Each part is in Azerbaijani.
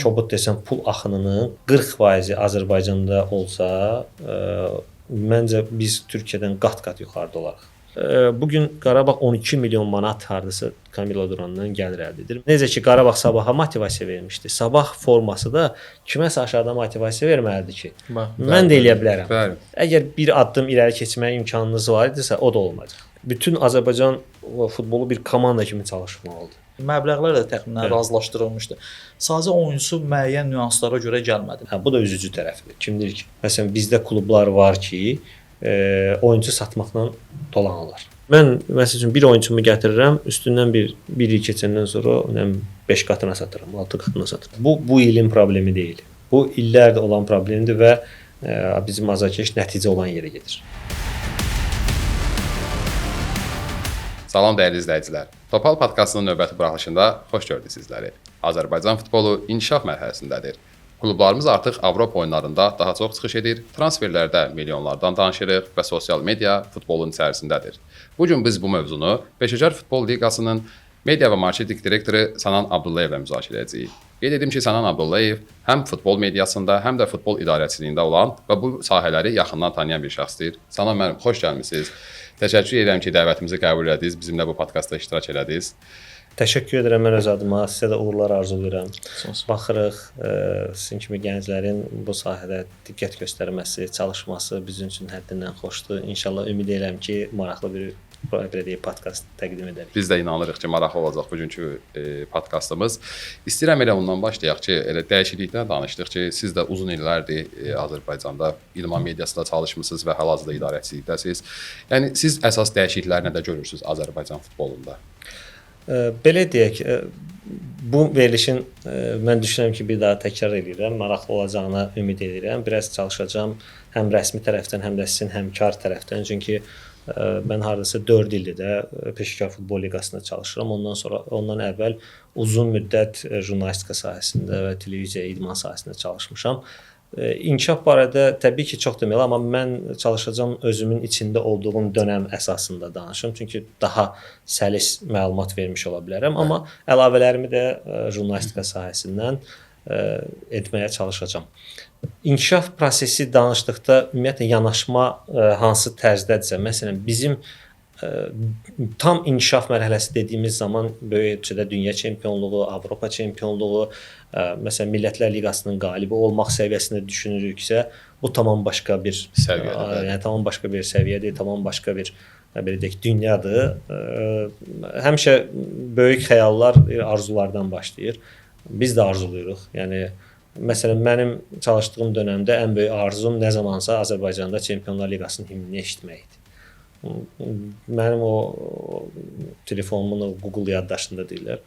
Kobud desəm pul axınının 40% Azərbaycanda olsa, məncə biz Türkiyədən qat-qat yuxarıda olarıq. Bu gün Qarabağ 12 milyon manat hardasa Kamilo Durandan gəlir əldə edir. Necə ki Qarabağ Sabaha motivasiya vermişdi. Sabah forması da kiməsə aşağıda motivasiya verməlidir ki, Bax, mən də eləyə bilərəm. Bəli. Əgər bir addım irəli keçməyə imkanınız var idisə, o da olmayacaq. Bütün Azərbaycan futbolu bir komanda kimi çalışmalıdır. Məbləğlər də təxminən Bəli. razılaşdırılmışdı. Sadəcə oyunçu müəyyən nüanslara görə gəlmədi. Hə, bu da üzücü tərəfidir. Kim deyir ki, məsələn bizdə klublar var ki, oyunçu satmaqla dolanırlar. Mən məsəl üçün bir oyunçumu gətirirəm, üstündən bir il keçəndən sonra nə 5 qatına satıram, 6 qatına satıram. Bu ilin problemi deyil. Bu illərdir olan problemdir və bizim azarkeş nəticə olan yerə gedir. Salam dəyərli izləyicilər. Topal podkastının növbəti buraxılışında xoş gördük sizləri. Azərbaycan futbolu inkişaf mərhələsindədir. Klublarımız artıq Avropa oyunlarında daha çox çıxış edir, transferlərdə milyonlardan danışırıq və sosial media futbolun içərisindədir. Bu gün biz bu mövzunu Peşəkar Futbol Liqasının media və marketinq direktoru Sanan Abdullayevlə müzakirə edəcəyik. Qeyd edim ki, Sanan Abdullayev həm futbol mediasında, həm də futbol idarəçiliyində olan və bu sahələri yaxından tanıyan bir şəxsdir. Sanan müəllim, xoş gəlmisiniz. Təşəkkür edirəm ki, dəvətimizi qəbul elədiniz, bizimlə bu podkastda iştirak elədiniz. Təşəkkür edirəm mən öz adıma. Sizə də uğurlar arzulayıram. Sağ olun. Baxırıq, sizin kimi gənclərin bu sahədə diqqət göstərməsi, çalışması bizim üçün həddindən xoşdur. İnşallah ümid edirəm ki, maraqlı bir belə deyək podkast təqdim edərik. Biz də inanırıq ki, maraqlı olacaq bugünkü podkastımız. İstəyirəm elə ondan başlayaq ki, elə dəyişiklikdən danışdıq ki, siz də uzun illərdir Azərbaycanda idman mediasında çalışmısınız və hal-hazırda idarəçilikdəsiniz. Yəni siz əsas dəyişiklikləri nədə görürsüz Azərbaycan futbolunda? Belə deyək, bu verilişin mən düşünürəm ki, bir daha təkrar eləyirəm, maraqlı olacağına ümid edirəm. Biraz çalışacağam həm rəsmi tərəfdən, həm də sizin həmkar tərəfdən. Çünki mən hardasa 4 ildir də Peşəkar Futbol Liqasında çalışıram. Ondan sonra ondan əvvəl uzun müddət jurnalistika sahəsində və televiziya idman sahəsində çalışmışam. İnkişaf barədə təbii ki, çox deməli, amma mən çalışacağam özümün içində olduğum dönəm əsasında danışım. Çünki daha səlis məlumat vermiş ola bilərəm, amma əlavələrimi də jurnalistika sahəsindən etməyə çalışacağam. İnkişaf prosesi danışdıqda ümumiyyətlə yanaşma hansı tərzdədirsə, məsələn, bizim tam inkişaf mərhələsi dediyimiz zaman böyük ölçüdə dünya çempionluğu, Avropa çempionluğu, məsələn Millətlər Liqasının qalibi olmaq səviyyəsində düşünürüksə, bu tamam başqa bir səviyyədir. Bəli. Yəni tamam başqa bir səviyyədir, tamam başqa bir belə deyək dünyadır. Həmişə böyük xəyallar arzulardan başlayır. Biz də arzulayırıq. Yəni məsələn mənim çalışdığım dövrdə ən böyük arzum nə zamansa Azərbaycanda Çempionlar Liqasının himnini eşitmək idi. Mənim o telefonumun o Google yaddaşında deyirlər.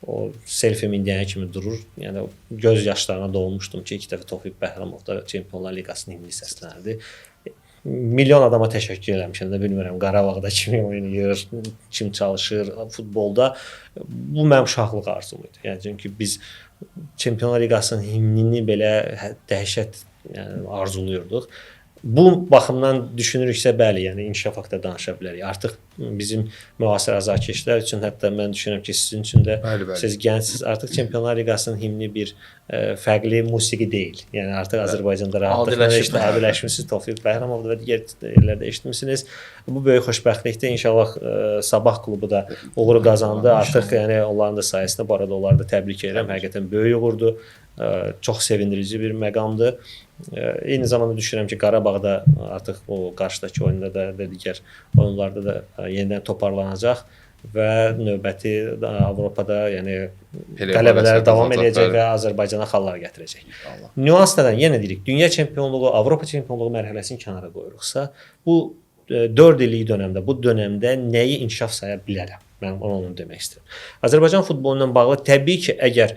O selfie-m indiyənə kimi durur. Yəni göz yaşlarına dolmuşdum ki, 2 dəfə Tofiq Bəhramovda Çempionlar Liqasının himni səslənirdi. Milyon adama təşəkkür eləmişəm də, bilmirəm Qarabağda kim oynayır, kim çalışır futbolda. Bu mənim uşaqlıq arzum idi. Yəni çünki biz Çempionlar Liqasının himnini belə dəhşət yəni arzuluyurduq. Bu baxımdan düşünürüksə, bəli, yəni inkişaf haqqında danışa bilərik. Artıq bizim müasir azarkeşlər üçün, hətta mən düşünürəm ki, sizin üçün də Bəli, bəli. Siz gəncsiniz, artıq Çempionlar Liqasının himni bir fərqli musiqi deyil. Yəni artıq Azərbaycanda rahatlıqla adiləşmisiniz, Tofiq Bəhramovda və digər yerlərdə eşitmisiniz. Bu böyük xoşbəxtlikdir. İnşallah Sabah klubu da uğuru qazandı. Artıq yəni onların da sayəsində bu arada onları da təbrik edirəm. Həqiqətən böyük uğurdur. Çox sevindirici bir məqamdır. Eyni zamanda düşünürəm ki, Qarabağda artıq o qarşıdakı oyunda da və digər oyunlarda da yenidən toparlanacaq və növbəti Avropada yəni qələbələr davam edəcək və Azərbaycana xallar gətirəcək. İnşallah. Nüans nədən? Yenə deyirik, dünya çempionluğu, Avropa çempionluğu mərhələsini kənara qoyuruqsa, bu 4 illik dönəmdə, bu dönəmdə nəyi inkişaf saya bilərəm? Mən onu demək istəyirəm. Azərbaycan futbolu ilə bağlı təbii ki, əgər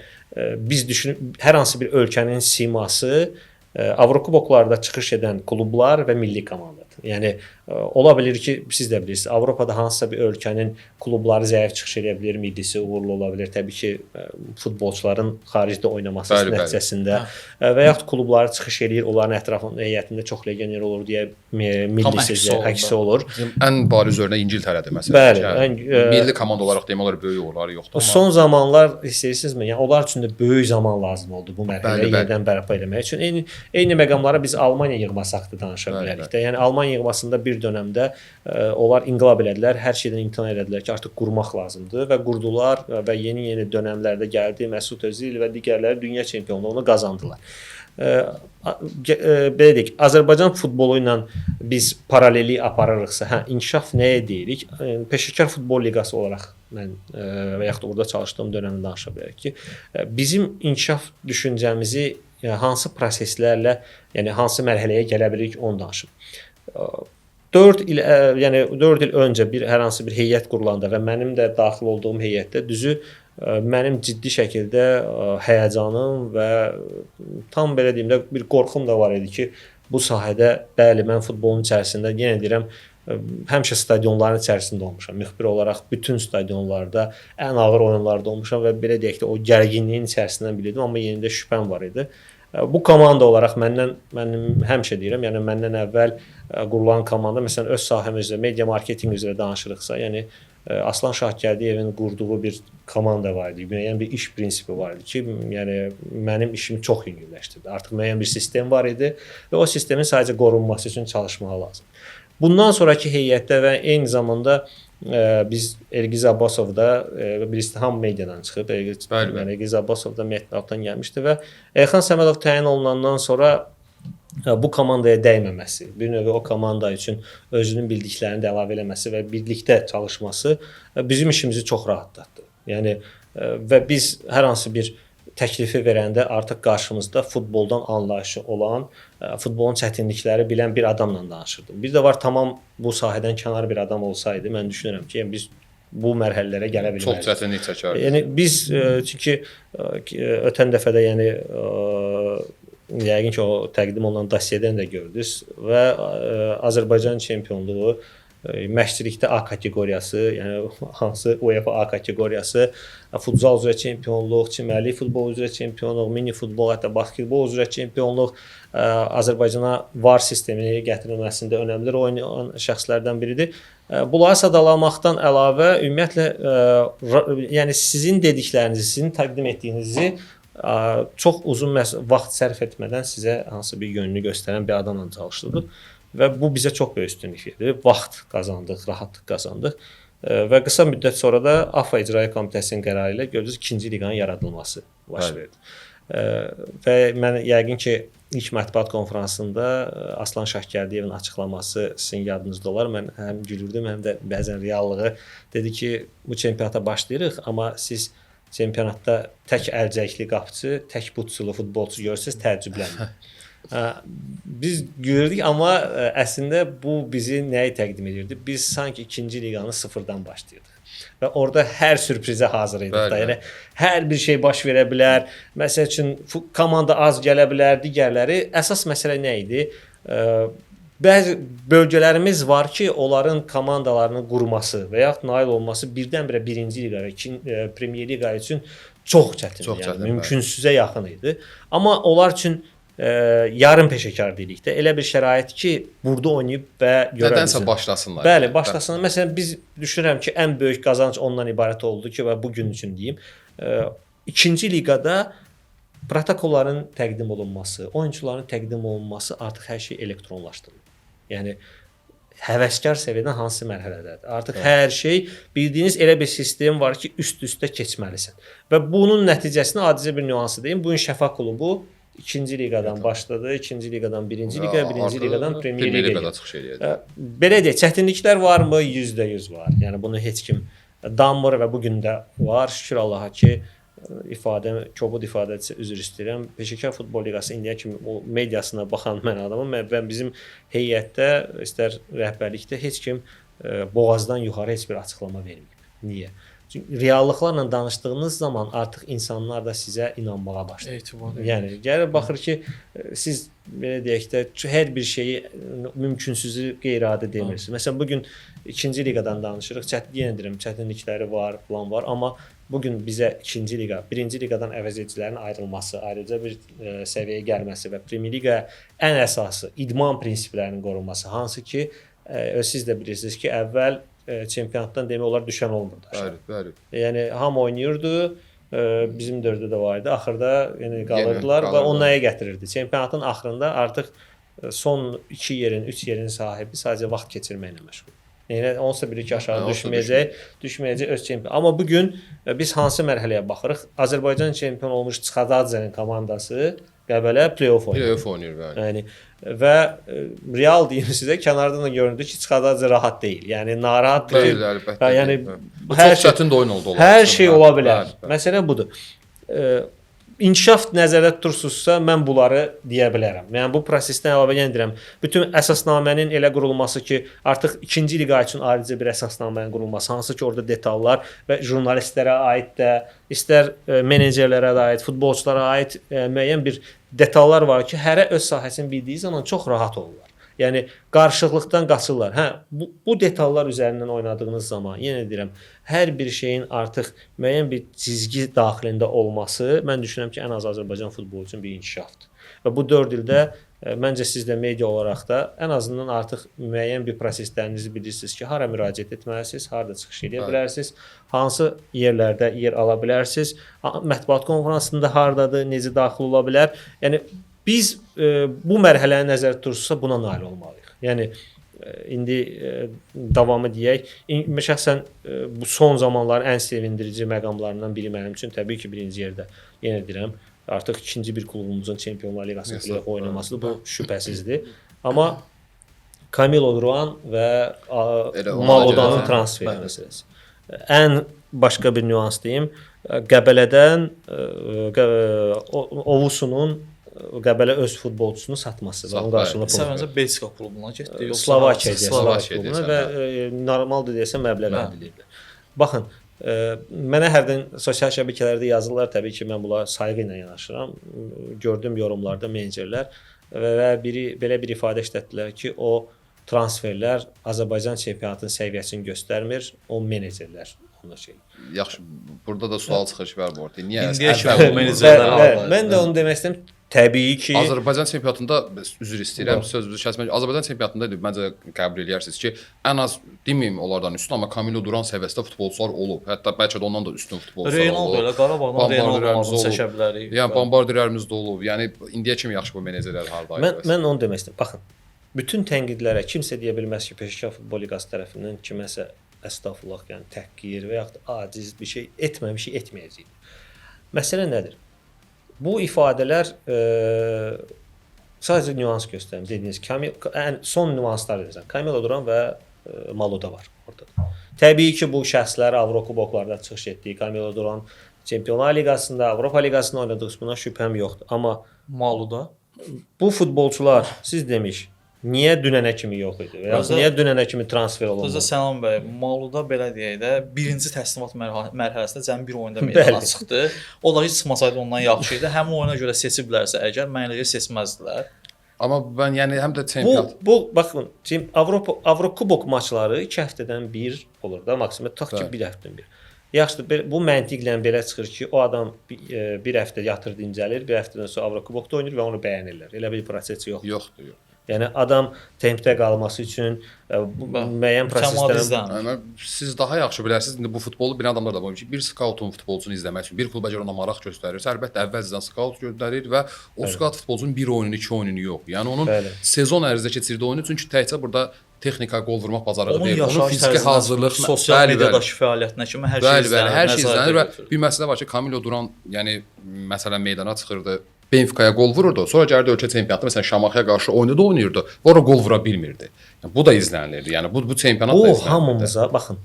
biz düşünüb hər hansı bir ölkənin siması Avrokuboklarda çıxış edən klublar və milli komandadır. Yəni ola bilər ki, siz də bilirsiniz, Avropada hansısa bir ölkənin klubları zəif çıxış edə bilər, millisi uğurlu ola bilər. Təbii ki, futbolçuların xaricdə oynaması nəticəsində və yaxud klubları çıxış eləyir, onların ətrafında heyətində çox legioner olur deyə millisi əksi olur. Bizim ən bariz örnək İngiltərədir məsələn. Bəli, milli komanda olaraq demək olar böyük uğurları yoxdur amma son zamanlar hiss edirsinizmi? Yəni onlar üçün də böyük zaman lazım oldu bu mərhələyi yenidən bərpa eləmək üçün. Eyni məqamlara biz Almaniya yığması haqqında danışa bilərik də. Yəni Almaniya yığmasında bir dönəmdə onlar inqilab elədilər, hər şeydən imtina elədilər ki, artıq qurmaq lazımdır və qurdular və yeni-yeni dönəmlərdə gəldi Məsud Özil və digərləri dünya çempionluğunu qazandılar. Belə deyək, Azərbaycan futbolu ilə biz paralellik aparırıqsa, hə, inkişaf nəyə deyirik? Peşəkar Futbol Liqası olaraq mən və yaxud da orada çalışdığım dönəmdə danışa bilərik ki, bizim inkişaf düşüncəmizi hansı proseslərlə, yəni hansı mərhələyə gələ bilirik, onu danışım. 4 il, yəni 4 il öncə bir hər hansı bir heyət qurulanda və mənim də daxil olduğum heyətdə düzü mənim ciddi şəkildə həyəcanım və tam belə deyim də bir qorxum da var idi ki, bu sahədə bəli mən futbolun içərisində yenə deyirəm həmişə stadionların içərisində olmuşam. Müxbir olaraq bütün stadionlarda ən ağır oyunlarda olmuşam və belə deyək də o gərginliyin içərisindən bilirdim, amma yenə də şübhəm var idi. Bu komanda olaraq mənim həmişə deyirəm, yəni məndən əvvəl qurulan komanda, məsələn öz sahəm üzrə, media marketinq üzrə danışırıqsa, yəni Aslan Şahgəldiyevin qurduğu bir komanda var idi, müəyyən bir iş prinsipi var idi ki, yəni mənim işimi çox yüngülləşdirdi. Artıq müəyyən bir sistem var idi və o sistemin sadəcə qorunması üçün çalışmağı lazım. Bundan sonraki heyətdə və eyni zamanda biz Elgiz Abbasov da bilirsiniz, hamı mediadan çıxıb. Elgiz Abbasov da mətbuatdan gəlmişdi və Elxan Səmədov təyin olunandan sonra bu komandaya dəyməməsi, bir növ o komanda üçün özünün bildiklərini də əlavə eləməsi və birlikdə çalışması bizim işimizi çox rahatlatdı. Yəni və biz hər hansı bir təklifi verəndə artıq qarşımızda futboldan anlayışı olan, futbolun çətinlikləri bilən bir adamla danışırdım. Bir də var, tamam bu sahədən kənar bir adam olsaydı, mən düşünürəm ki, yəni biz bu mərhələlərə gələ bilməzdik. Çox çətinlik çəkərdik. Yəni biz çünki ötən dəfədə, yəni yəqin ki, o təqdim olunan dossiyedən də gördünüz və Azərbaycan çempionluğu məşqçilikdə A kateqoriyası, yəni hansı UEFA A kateqoriyası, futzal üzrə çempionluq, çimərlik futbol üzrə çempionluq, mini futbol, hətta basketbol üzrə çempionluq, Azərbaycana VAR sistemini gətirilməsində önəmli rol oynayan şəxslərdən biridir. Bunları sadalamaqdan əlavə ümumiyyətlə, yəni sizin dediklərinizi, sizin təqdim etdiyinizi çox uzun vaxt sərf etmədən sizə hansı bir yönünü göstərən bir adamla çalışdırdıq. Və bu bizə çox böyük üstünlük verdi. Vaxt qazandıq, rahatlıq qazandıq. Və qısa müddət sonra da AFA İcraiyyə Komitəsinin qərarı ilə gördünüz ikinci liqanın yaradılması baş verdi. Və mən yəqin ki, ilk mətbuat konfransında Aslan Şahgəldiyevin açıqlaması sizin yadınızda olar. Mən həm gülürdüm, həm də bəzən reallığı dedi ki, bu çempionata başlayırıq, amma siz çempionatda tək əlcəkli qapıcı, tək butsulu futbolçu görsəniz təəccüblənməyin. Biz gülürdük, amma əslində bu bizi nəyi təqdim edirdi? Biz sanki ikinci liqanı sıfırdan başlayırdıq və orada hər sürprizə hazır idik da. Yəni hər bir şey baş verə bilər. Məsəl üçün komanda az gələ bilər, digərləri. Əsas məsələ nə idi? Bəzi bölgələrimiz var ki, onların komandalarının qurması və yaxud nail olması birdən-birə birinci liqa və Premyer Liqa üçün çox çətin, yəni mümkünsüzə yaxın idi. Amma onlar üçün yarım peşəkar deyirik də. Elə bir şərait ki, burada oynayıb və görə nədənsə başlasınlar. Bəli, başlasınlar. Məsələn, biz düşünürəm ki, ən böyük qazanc ondan ibarət oldu ki, və bu gün üçün deyim, ikinci liqada protokolların təqdim olunması, oyunçuların təqdim olunması artıq hər şey elektronlaşdırılır. Yəni həvəskar səviyyədən hansı mərhələdədir? Artıq hər şey bildiyiniz elə bir sistem var ki, üst-üstə keçməlisən. Və bunun nəticəsini adicə bir nüansı deyim. Bu gün Şəfa klubu ikinci liqadan başladı, ikinci liqadan birinci liqa, birinci liqadan Premyer Liqaya çıxış eləyəcək. Belə deyək, çətinliklər varmı? 100% var. Yəni bunu heç kim danmır və bu gün də var. Şükür Allaha ki, ifadə, kobud ifadədirsə üzr istəyirəm. Peşəkar Futbol Liqası indiyə kimi o mediasına baxan mən adamım və bizim heyətdə, istər rəhbərlikdə heç kim boğazdan yuxarı heç bir açıqlama verməyib. Niyə? Çünki reallıqlarla danışdığınız zaman artıq insanlar da sizə inanmağa başlayır. Etibar edir. Yəni gəlir baxır ki, siz belə deyək də hər bir şeyi mümkünsüzü qeyri-adi demirsiniz. Məsələn, bu gün ikinci liqadan danışırıq. Yenə deyirəm, çətinlikləri var, plan var, amma bu gün bizə ikinci liqa, birinci liqadan əvəzedicilərin ayrılması, ayrıca bir səviyyəyə gəlməsi və Premyer Liqa ən əsası idman prinsiplərinin qorunması, hansı ki, öz siz də bilirsiniz ki, əvvəl çempionatdan demək olar düşən olmurdu aşağı. Bəli, bəli. Yəni hamı oynayırdı. Bizim dövrdə də var idi. Axırda yəni qalırdılar və qalırdılar. o nəyə gətirirdi? Çempionatın axırında artıq son 2 yerin, 3 yerin sahibi sadəcə vaxt keçirməklə məşğul. Yəni onsuz da bilir ki, aşağı Hə, onsuz da düşməyəcək, öz çempion. Amma bu gün biz hansı mərhələyə baxırıq? Azərbaycan çempion olmuş Çıxadadzenin komandası Qəbələ play-off oynayır. Play-off oynayır, bəli. Yəni və real deyim sizə, kənardan da göründü ki, Çıxadadze rahat deyil. Yəni narahatdır. Bəli, əlbəttə. Hə, yəni Bu hər çox şey çətin də oyun oldu onlar hər üçün. şey Bəli, ola bilər. bəli, bəli. Məsələ budur. İnkişaf nəzərdə tutursunuzsa, mən bunları deyə bilərəm. Yəni bu prosesdən əlavə yenə deyirəm, bütün əsasnamənin elə qurulması ki, artıq ikinci liqa üçün ayrıca bir əsasnamənin qurulması, hansı ki, orada detallar və jurnalistlərə aid də, istər menecerlərə də aid, futbolçulara aid müəyyən bir detallar var ki, hərə öz sahəsini bildiyi zaman çox rahat olurlar. Yəni qarışıqlıqdan qaçırlar. Hə, bu detallar üzərindən oynadığınız zaman, yenə deyirəm, hər bir şeyin artıq müəyyən bir cizgi daxilində olması, mən düşünürəm ki, ən az Azərbaycan futbolu üçün bir inkişafdır. Və bu 4 ildə məncə siz də media olaraq da ən azından artıq müəyyən bir proseslərinizi bilirsiniz ki, hara müraciət etməlisiniz, harda çıxış edə bilərsiniz, hansı yerlərdə yer ala bilərsiniz, mətbuat konfransında hardadır, necə daxil ola bilər. Yəni biz bu mərhələni nəzərdə tutursa buna nail olmalıyıq. Yəni indi davamı deyək, şəxsən bu son zamanların ən sevindirici məqamlarından biri mənim üçün təbii ki, birinci yerdə yenə deyirəm, artıq ikinci bir klubumuzun Çempionlar Liqasının play-off oynamasıdır. Bu şübhəsizdir. Amma Camilo Duran və Malodanın transferi məsələsi. Ən başqa bir nüans deyim, Qəbələdən Ovusunun Qəbələ öz futbolçusunu satması və onun qarşılığında pul. Səhvəncə Belçika klubuna getdi, yoxsa Slovakiyaya, Slovakiya klubuna və normaldır deyəsən məbləğ əldə ediblər. Baxın, mənə hərdən sosial şəbəkələrdə yazırlar, təbii ki, mən bunlara sayğı ilə yanaşıram. Gördüm yorumlarda menecerlər və biri belə bir ifadə işlətdilər ki, o transferlər Azərbaycan çempionatının səviyyəsini göstərmir, o menecerlər ona şey. Yaxşı, burada da sual çıxır ki, bəli, ortaya. Niyə İndiyə kimi o menecerlər harda? Mən də onu demək istəyirəm. Təbii ki, Azərbaycan çempionatında üzr istəyirəm, sözünüzü kəsmək. Azərbaycan çempionatında məncə qəbul eləyərsiniz ki, ən az deməyim onlardan üstün, amma Camilo Duran səviyyəsində futbolçular olub. Hətta bəlkə də ondan da üstün futbolçular Reynaldo olub. elə Qarabağdan Reynaldo çəkə bilərik. Yəni bombardirlərimiz də olub. Yəni indiyə kimi yaxşı bu menecerlər hardaydı? Mən onu demək istəyirəm. Baxın, bütün tənqidlərə kimsə deyə bilməz ki, Peşəkar Futbol Liqası tərəfindən kiməsə əstəğfurullah, yəni təhqir və yaxud aciz bir şey etməmişik, etməyəcəyik. Məsələ nədir? Bu ifadələr sadəcə nüans göstərim. Dediyiniz Kamil, ən son nüanslar deyirsən. Camilo Duran və Maluda var orada. Təbii ki, bu şəxslər Avrokuboklarda çıxış etdiyi Camilo Duran Çempionlar Liqasında, Avropa Liqasında oynadığı buna şübhəm yoxdur. Amma Maluda bu futbolçular siz demiş, niyə dünənə kimi yox idi və ya niyə dünənə kimi transfer olunmadı? Özə Sənan bəy, Maluda belə deyək də, birinci təslimat mərhələsində cəmi bir oyunda meydana çıxdı. O da heç çıxmasaydı ondan yaxşı idi. Həmin oyuna görə seçiblərsə əgər, mən elə seçməzdilər. Amma mən yəni həm də çempionat Bu baxın, Avropa Avrokubok maçları 2 həftədən bir olur da, maksimum tutaq ki, bir həftədən bir. Yaxşıdır, bu məntiqlə belə çıxır ki, o adam bir həftə yatır, dincəlir, bir həftədən sonra Avrokubokda oynayır və onu bəyənirlər. Elə bir proses yoxdur. Yoxdur, yox. Yəni adam tempdə qalması üçün müəyyən proseslərə. Siz daha yaxşı bilərsiniz. İndi bu futbolu bilən adamlar da var ki, bir skautun futbolçunu izləmək üçün bir kluba əgər ona maraq göstərirsə, əlbəttə əvvəlcədən skaut göndərir və o skaut futbolçunun bir oyununu, iki oyununu yox. Yəni onun sezon ərzində keçirdiyi oyunu, çünki təkcə burada texnika qol vurmaq bacarığı deyil, onun fiziki hazırlıq, sosial mediadakı fəaliyyətinə kimi hər şey izlənir. Bəli, hər şey izlənir və bir məsələ var ki, Camilo Duran, yəni məsələn meydana çıxırdı, Benfikaya qol vururdu. Sonra gəldi ölkə çempionatında məsələn Şamaxıya qarşı oyunu da oynayırdı. Və ora qol vura bilmirdi. Yəni bu da izlənilirdi. Yəni bu çempionat da izlənilirdi. Bu hamımıza baxın.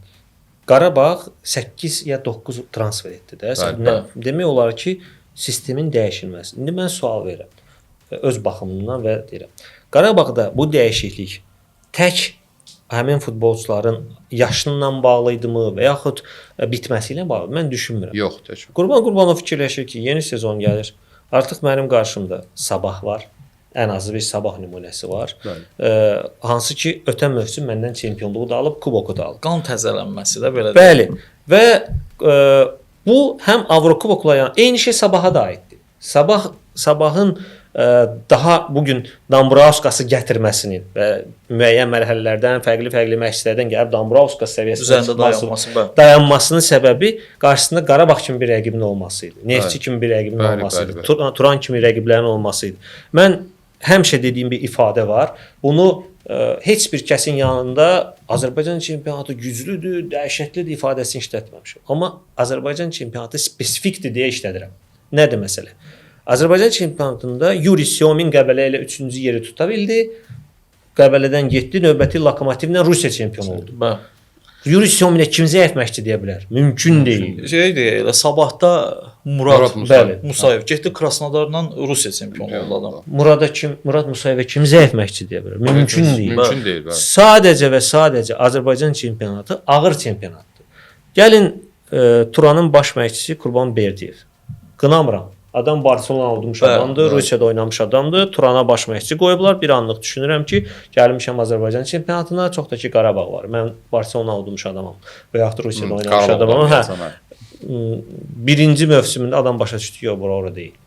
Qarabağ 8 ya 9 transfer etdi də. Demək olar ki, sistemin dəyişilməsi. İndi mən sual verirəm. Öz baxımından və deyirəm. Qarabağda bu dəyişiklik tək həmin futbolçuların yaşından bağlı idimi və yaxud bitməsi ilə bağlı? Mən düşünmürəm. Yox, heç. Qurban Qurbanov fikirləşir ki, yeni sezon gəlir. Artıq mənim qarşımda Sabah var. Ən azı bir Sabah nümunəsi var. Hansı ki, ötən mövsüm məndən çempionluğu da alıb, kuboku da alıb. Qan təzələnməsi də belə. Bəli. Və bu həm Avrokubokla, yəni eyni şey Sabaha da aiddir. Sabahın daha bu gün Dambrauskası gətirməsinin və müəyyən mərhələlərdən, fərqli-fərqli məşqçilərdən gəlib Dambrauskas səviyyəsinə çıxması, dayanmasının səbəbi qarşısında Qarabağ kimi bir rəqibin olması idi. Neftçi kimi bir rəqibin olması idi. Turan kimi rəqiblərin olması idi. Mən həmişə dediyim bir ifadə var. Bunu heç bir kəsin yanında Azərbaycan çempionatı güclüdür, dəhşətlidir ifadəsini işlətməmişəm. Amma Azərbaycan çempionatı spesifikdir deyə işlədirəm. Nədir məsələ? Azərbaycan çempionatında Yuri Syomin Qəbələ ilə 3-cü yeri tuta bildi. Qəbələdən getdi, növbəti Lokomotivlə Rusiya çempionu oldu. Bəli. Yuri Syominə kim zəif məşqçi deyə bilər? Mümkün deyil. Şey deyək, elə Sabahda Murad Musayev getdi Krasnodarla Rusiya çempionu oldu adam. Murad Musayevə kim zəif məşqçi deyə bilər? Mümkün deyil. Mümkün deyil, bəli. Sadəcə və sadəcə Azərbaycan çempionatı ağır çempionatdır. Gəlin Turanın baş məşqçisi Qurban Berdiyev. Qınamıram. Adam Barcelona udmuş adamdır, Rusiyada oynamış adamdır. Turana baş məşqçi qoyublar. Bir anlıq düşünürəm ki, gəlmişəm Azərbaycan çempionatına, çox da ki Qarabağ var. Mən Barcelona udmuş adamam və yaxud da Rusiyada oynamış adamam. Hə. Birinci mövsümündə adam başa düşdü ki, yox, bura ora deyil.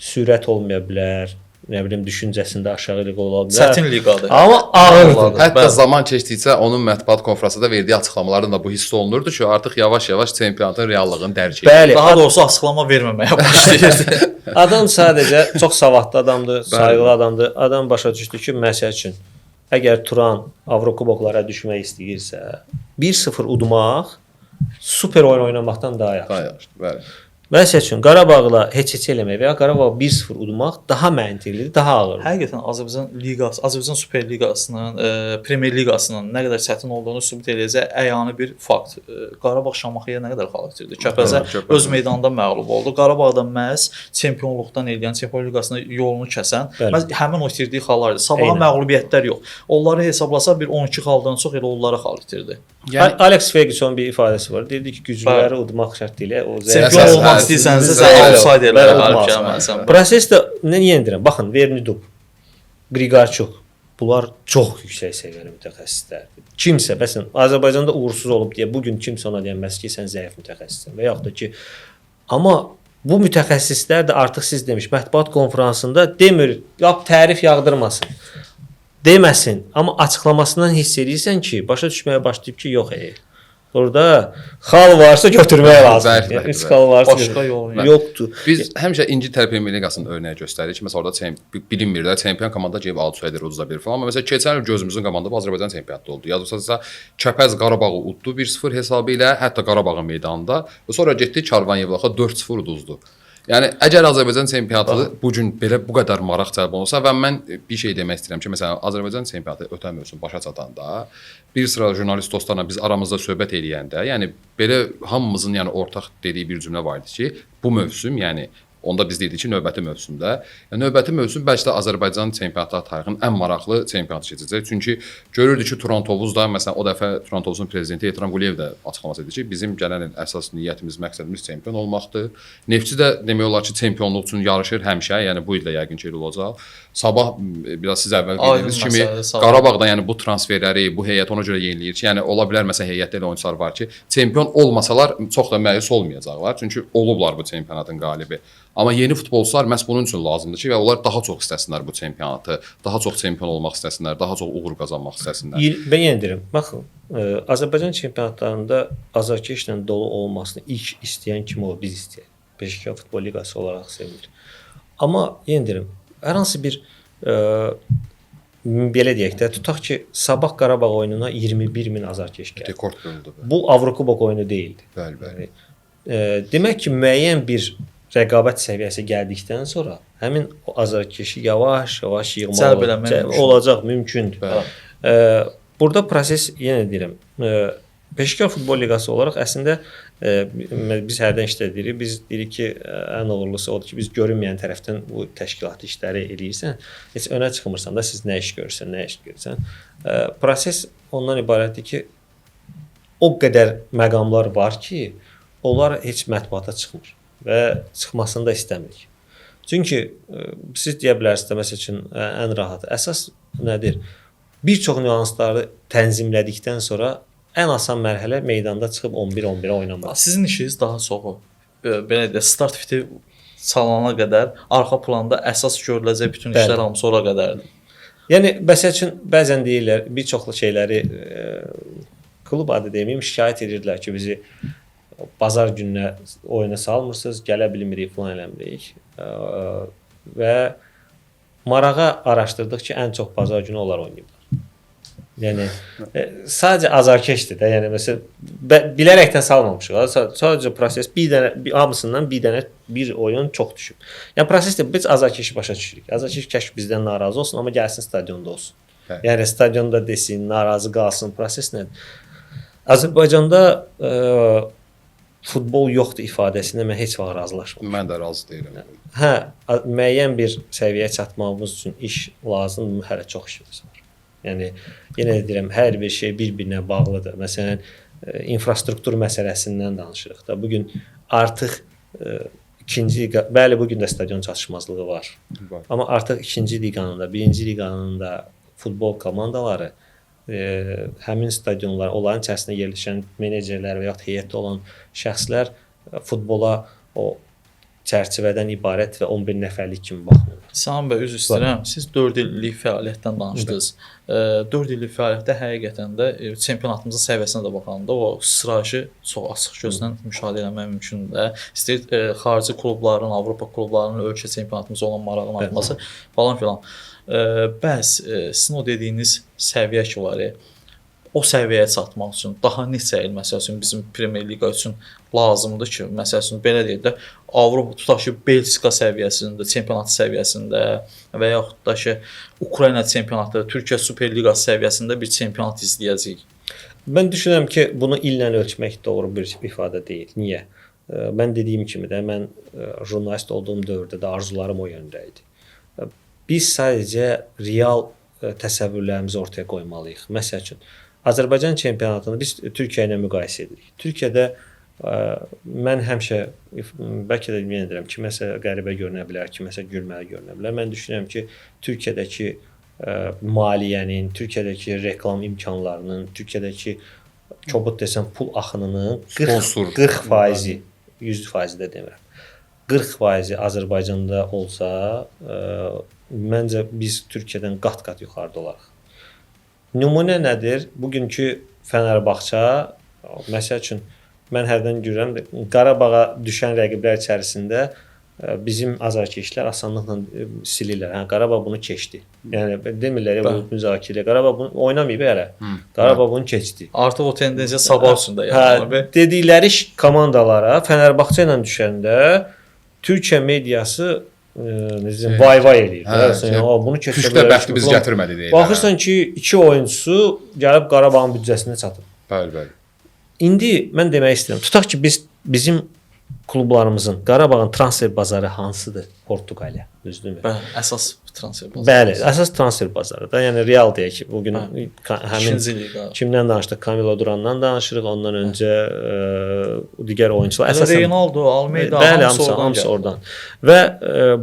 Sürət olmaya bilər, nə bilim düşüncəsində aşağı liqa ola bilər. Çətin liqadır. Amma ağırdır. Hətta zaman keçdikcə onun mətbuat konfransında verdiyi açıqlamalardan da bu hiss olunurdu ki, artıq yavaş-yavaş çempionatın reallığını dərk edir. Bəli. Daha doğrusu açıqlama verməməyə başlayırdı. Adam sadəcə çox savadlı adamdır, sayğılı adamdır. Adam başa düşdü ki, məsəl üçün, əgər Turan Avrokuboklara düşmək istəyirsə, 1-0 udmaq super oyun oynamaqdan daha yaxşıdır. Daha yaxşıdır, bəli. Məsəl üçün, Qarabağla heç-heç eləmək və ya Qarabağ 1-0 udmaq daha məntiqlidir, daha ağırdır. Həqiqətən Azərbaycan liqası, Azərbaycan Super Liqasının, Premyer Liqasının nə qədər çətin olduğunu sübut eləyəcək əyani bir fakt. Qarabağ Şamaxıya nə qədər xal itirdi. Kəpəzə öz meydanında məğlub oldu. Qarabağda məhz çempionluqdan eləyən, Çempionlar Liqasında yolunu kəsən, məhz həmin o itirdiyi xallar idi. Sabaha məğlubiyyətlər yox. Onları hesablasa bir 12 xaldan çox elə onlara xal itirdi. Yəni Alex Ferguson bir ifadəsi var. Deyirdi ki, güclüləri udmaq şərt deyil, o çempion olmaq istəyirsənsə sən outsiderlərə qalib gəlməlisən. Proses də nə yendirəm? Baxın, Vernidub, Griqarçuk, bunlar çox yüksək səviyyəli mütəxəssislərdir. Kimsə, məsələn, Azərbaycanda uğursuz olub deyə bu gün kimsə ona deyəməz ki, sən zəif mütəxəssissən və yaxud da ki, amma bu mütəxəssislər də artıq siz demiş, mətbuat konfransında demir, lap tərif yağdırmasın. Deməsin, amma açıqlamasından hiss edirsən ki, başa düşməyə başlayıb ki, yox, burada xal varsa götürmək lazımdır. 3 xal varsa başqa yol yoxdur. Biz həmişə İngiltərə Premyer Liqasının örnəyi göstəririk ki, məsələn orada bilinmir də çempion komanda gəlib outsider uduza bir falan. Amma məsələn keçən il gözümüzün qabağında bu Azərbaycan çempionatı oldu. Yadınızdadırsa Kəpəz Qarabağı uddu 1-0 hesabı ilə, hətta Qarabağın meydanında. Sonra getdi Karvan Yevlaxa 4-0 uduzdu. Yəni əgər Azərbaycan çempionatı bu gün belə bu qədər maraq cəlb olunsa və mən bir şey demək istəyirəm ki, məsələn Azərbaycan çempionatı ötən mövsüm başa çatanda bir sıra jurnalist dostlarla biz aramızda söhbət eləyəndə, yəni belə hamımızın yəni ortaq dediyi bir cümlə var idi ki, bu mövsüm, yəni onda biz deyirdik ki, növbəti mövsümdə, yəni növbəti mövsüm bəlkə də Azərbaycan çempionatlar tarixinin ən maraqlı çempionatı keçəcək. Çünki görürdük ki, Turan Tovuz da, məsələn, o dəfə Turan Tovuzun prezidenti Ehtiram Quliyev də açıqlaması etdi ki, bizim gələn il əsas niyyətimiz, məqsədimiz çempion olmaqdır. Neftçi də demək olar ki, çempionluq üçün yarışır həmişə, yəni bu il də yəqin ki, elə olacaq. Sabah biraz siz əvvəl dediyiniz kimi Qarabağda yəni bu transferləri, bu heyət ona görə yeniləyir ki, yəni ola bilər məsələn heyətdə elə oyunçular var ki, çempion olmasalar çox da məyus olmayacaqlar. Çünki olublar bu çempionatın qalibi. Amma yeni futbolçular məhz bunun üçün lazımdır ki, və onlar daha çox istəsinlər bu çempionatı, daha çox çempion olmaq istəsinlər, daha çox uğur qazanmaq istəsinlər. Mən yenə deyirəm, baxın, Azərbaycan çempionatlarında azarkeşlə dolu olmasını ilk istəyən kim olur? Biz istəyirik. Peşəkar Futbol Liqası olaraq sevilir. Amma yenə deyirəm, hər hansı bir belə deyək də, tutaq ki, Sabah Qarabağ oyununa 21 min azarkeş gəldi. Rekord qırıldı. Bu Avrokubok oyunu deyildi. Bəli, bəli. Demək ki, müəyyən bir rəqabət səviyyəsi gəldikdən sonra həmin o azarkeşi yavaş-yavaş yığmaq olacaq, mümkündür. Burada proses, yenə deyirəm, Peşəkar Futbol Liqası olaraq əslində Biz hərdən işdə deyirik, biz deyirik ki, ən uğurlusu odur ki, biz görünməyən tərəfdən bu təşkilatı işləri eləyirsən, heç önə çıxmırsan da, siz nə iş görürsən, nə iş görürsən. Proses ondan ibarətdir ki, o qədər məqamlar var ki, onlar heç mətbuata çıxmır və çıxmasını da istəmirik. Çünki siz deyə bilərsiniz də, məsəl üçün ən rahatı. Əsas nədir? Bir çox nüansları tənzimlədikdən sonra ən asan mərhələ meydanda çıxıb 11-11-ə oynamaq. Sizin işiniz daha çoxu belə deyək, start fiti çalana qədər arxa planda əsas görüləcək bütün işlər hamısı ora qədərdir. Yəni məsəl üçün bəzən deyirlər, bir çoxlu şeyləri klub adı deməyim, şikayət edirdilər ki, bizi bazar gününə oyuna salmırsınız, gələ bilmirik, falan eləmirik. Və marağa araşdırdıq ki, ən çox bazar günü onlar oynayıblar. Yəni sadəcə azarkeşdir də. Yəni məsələn bilərəkdən salmamışıq. Sadəcə proses bir dənə hamısından bir dənə bir oyun çox düşüb. Yəni prosesdə biz azarkeşi başa düşürük. Azarkeş kəş bizdən narazı olsun, amma gəlsin stadionda olsun. Hə. Yəni stadionda desin, narazı qalsın. Proses nədir? Azərbaycanda futbol yoxdur ifadəsinə mən heç vaxt razılaşmıram. Mən də razı deyiləm. Hə, müəyyən bir səviyyəyə çatmağımız üçün iş lazımdır, hələ çox işimiz var. Yəni yenə də deyirəm, hər bir şey bir-birinə bağlıdır. Məsələn, infrastruktur məsələsindən danışırıq da. Bu gün artıq ikinci liqa, bəli, bu gün də stadion çatışmazlığı var. Amma artıq ikinci liqanın da, birinci liqanın da futbol komandaları həmin stadionlar, onların içərisində yerləşən menecerlər və yaxud heyətdə olan şəxslər futbola o çərçivədən ibarət və 11 nəfərlik kimi baxmırlar. Sami bəy, üzr istəyirəm. Siz 4 illik fəaliyyətdən danışdınız. 4 illik fəaliyyətdə həqiqətən də çempionatımızın səviyyəsinə də baxanda o sıçrayışı çox açıq gözlə müşahidə etmək mümkündür də. İstəyir xarici klubların, Avropa klublarının ölkə çempionatımıza olan marağının artması falan filan. Bəs sizin o dediyiniz səviyyə ki var, o səviyyəyə çatmaq üçün daha neçə il məsəl üçün bizim Premyer Liqa üçün lazımdır ki, məsəl üçün belə deyək də Avropa tutaq ki, Belçika səviyyəsində, çempionat səviyyəsində və yaxud da ki, Ukrayna çempionatı, Türkiyə Super Liqası səviyyəsində bir çempionat izləyəcəyik. Mən düşünürəm ki, bunu illə ölçmək doğru bir ifadə deyil. Niyə? Mən dediyim kimi də mən jurnalist olduğum dövrdə də arzularım o yöndə idi. Biz sadəcə real təsəvvürlərimizi ortaya qoymalıyıq. Məsəl üçün Azərbaycan çempionatını biz Türkiyə ilə müqayisə edirik. Türkiyədə mən həmişə bəlkə də yenə deyirəm, kiməsə qəribə görünə bilər, kiməsə gülməli görünə bilər. Mən düşünürəm ki, Türkiyədəki maliyyənin, Türkiyədəki reklam imkanlarının, Türkiyədəki kobud desəm pul axınının 40%, 100% də demirəm. 40% Azərbaycanda olsa, məncə biz Türkiyədən qat-qat yuxarıda olarıq. Nümunə nədir? Bugünkü Fənərbağça, məsəl üçün mən hərdən görürəm, Qarabağa düşən rəqiblər içərisində bizim azarkeşlər asanlıqla silirlər. Hə, Qarabağ bunu keçdi. Yəni demirlər bu müzakirə. Qarabağ bunu oynamayıb hələ. Qarabağ bunu keçdi. Artıq o tendensiya sabah üçün də yaranır. Hə, dedikləri komandalara Fənərbağça ilə düşəndə Türkiyə mediası necə vay-vay eləyir. Hə, bunu keçə bilər. Bəxti biz gətirmədi deyirlər. Baxırsan ki, iki oyunçusu gəlib Qarabağın büdcəsinə çatıb. Bəli, bəli. İndi mən demək istəyirəm, tutaq ki, biz bizim klublarımızın Qarabağın transfer bazarı hansıdır? Portuqaliya, düzdürmü? Bəli, əsas transfer bazarı. Bəli, əsas transfer bazarı da. Yəni Real deyək ki, bu gün həmin kimdən danışdıq? Camilo Durandan danışırıq, ondan öncə digər oyunçular. Əsasən Ronaldo, Almeida, bəli, hamısı oradan. Və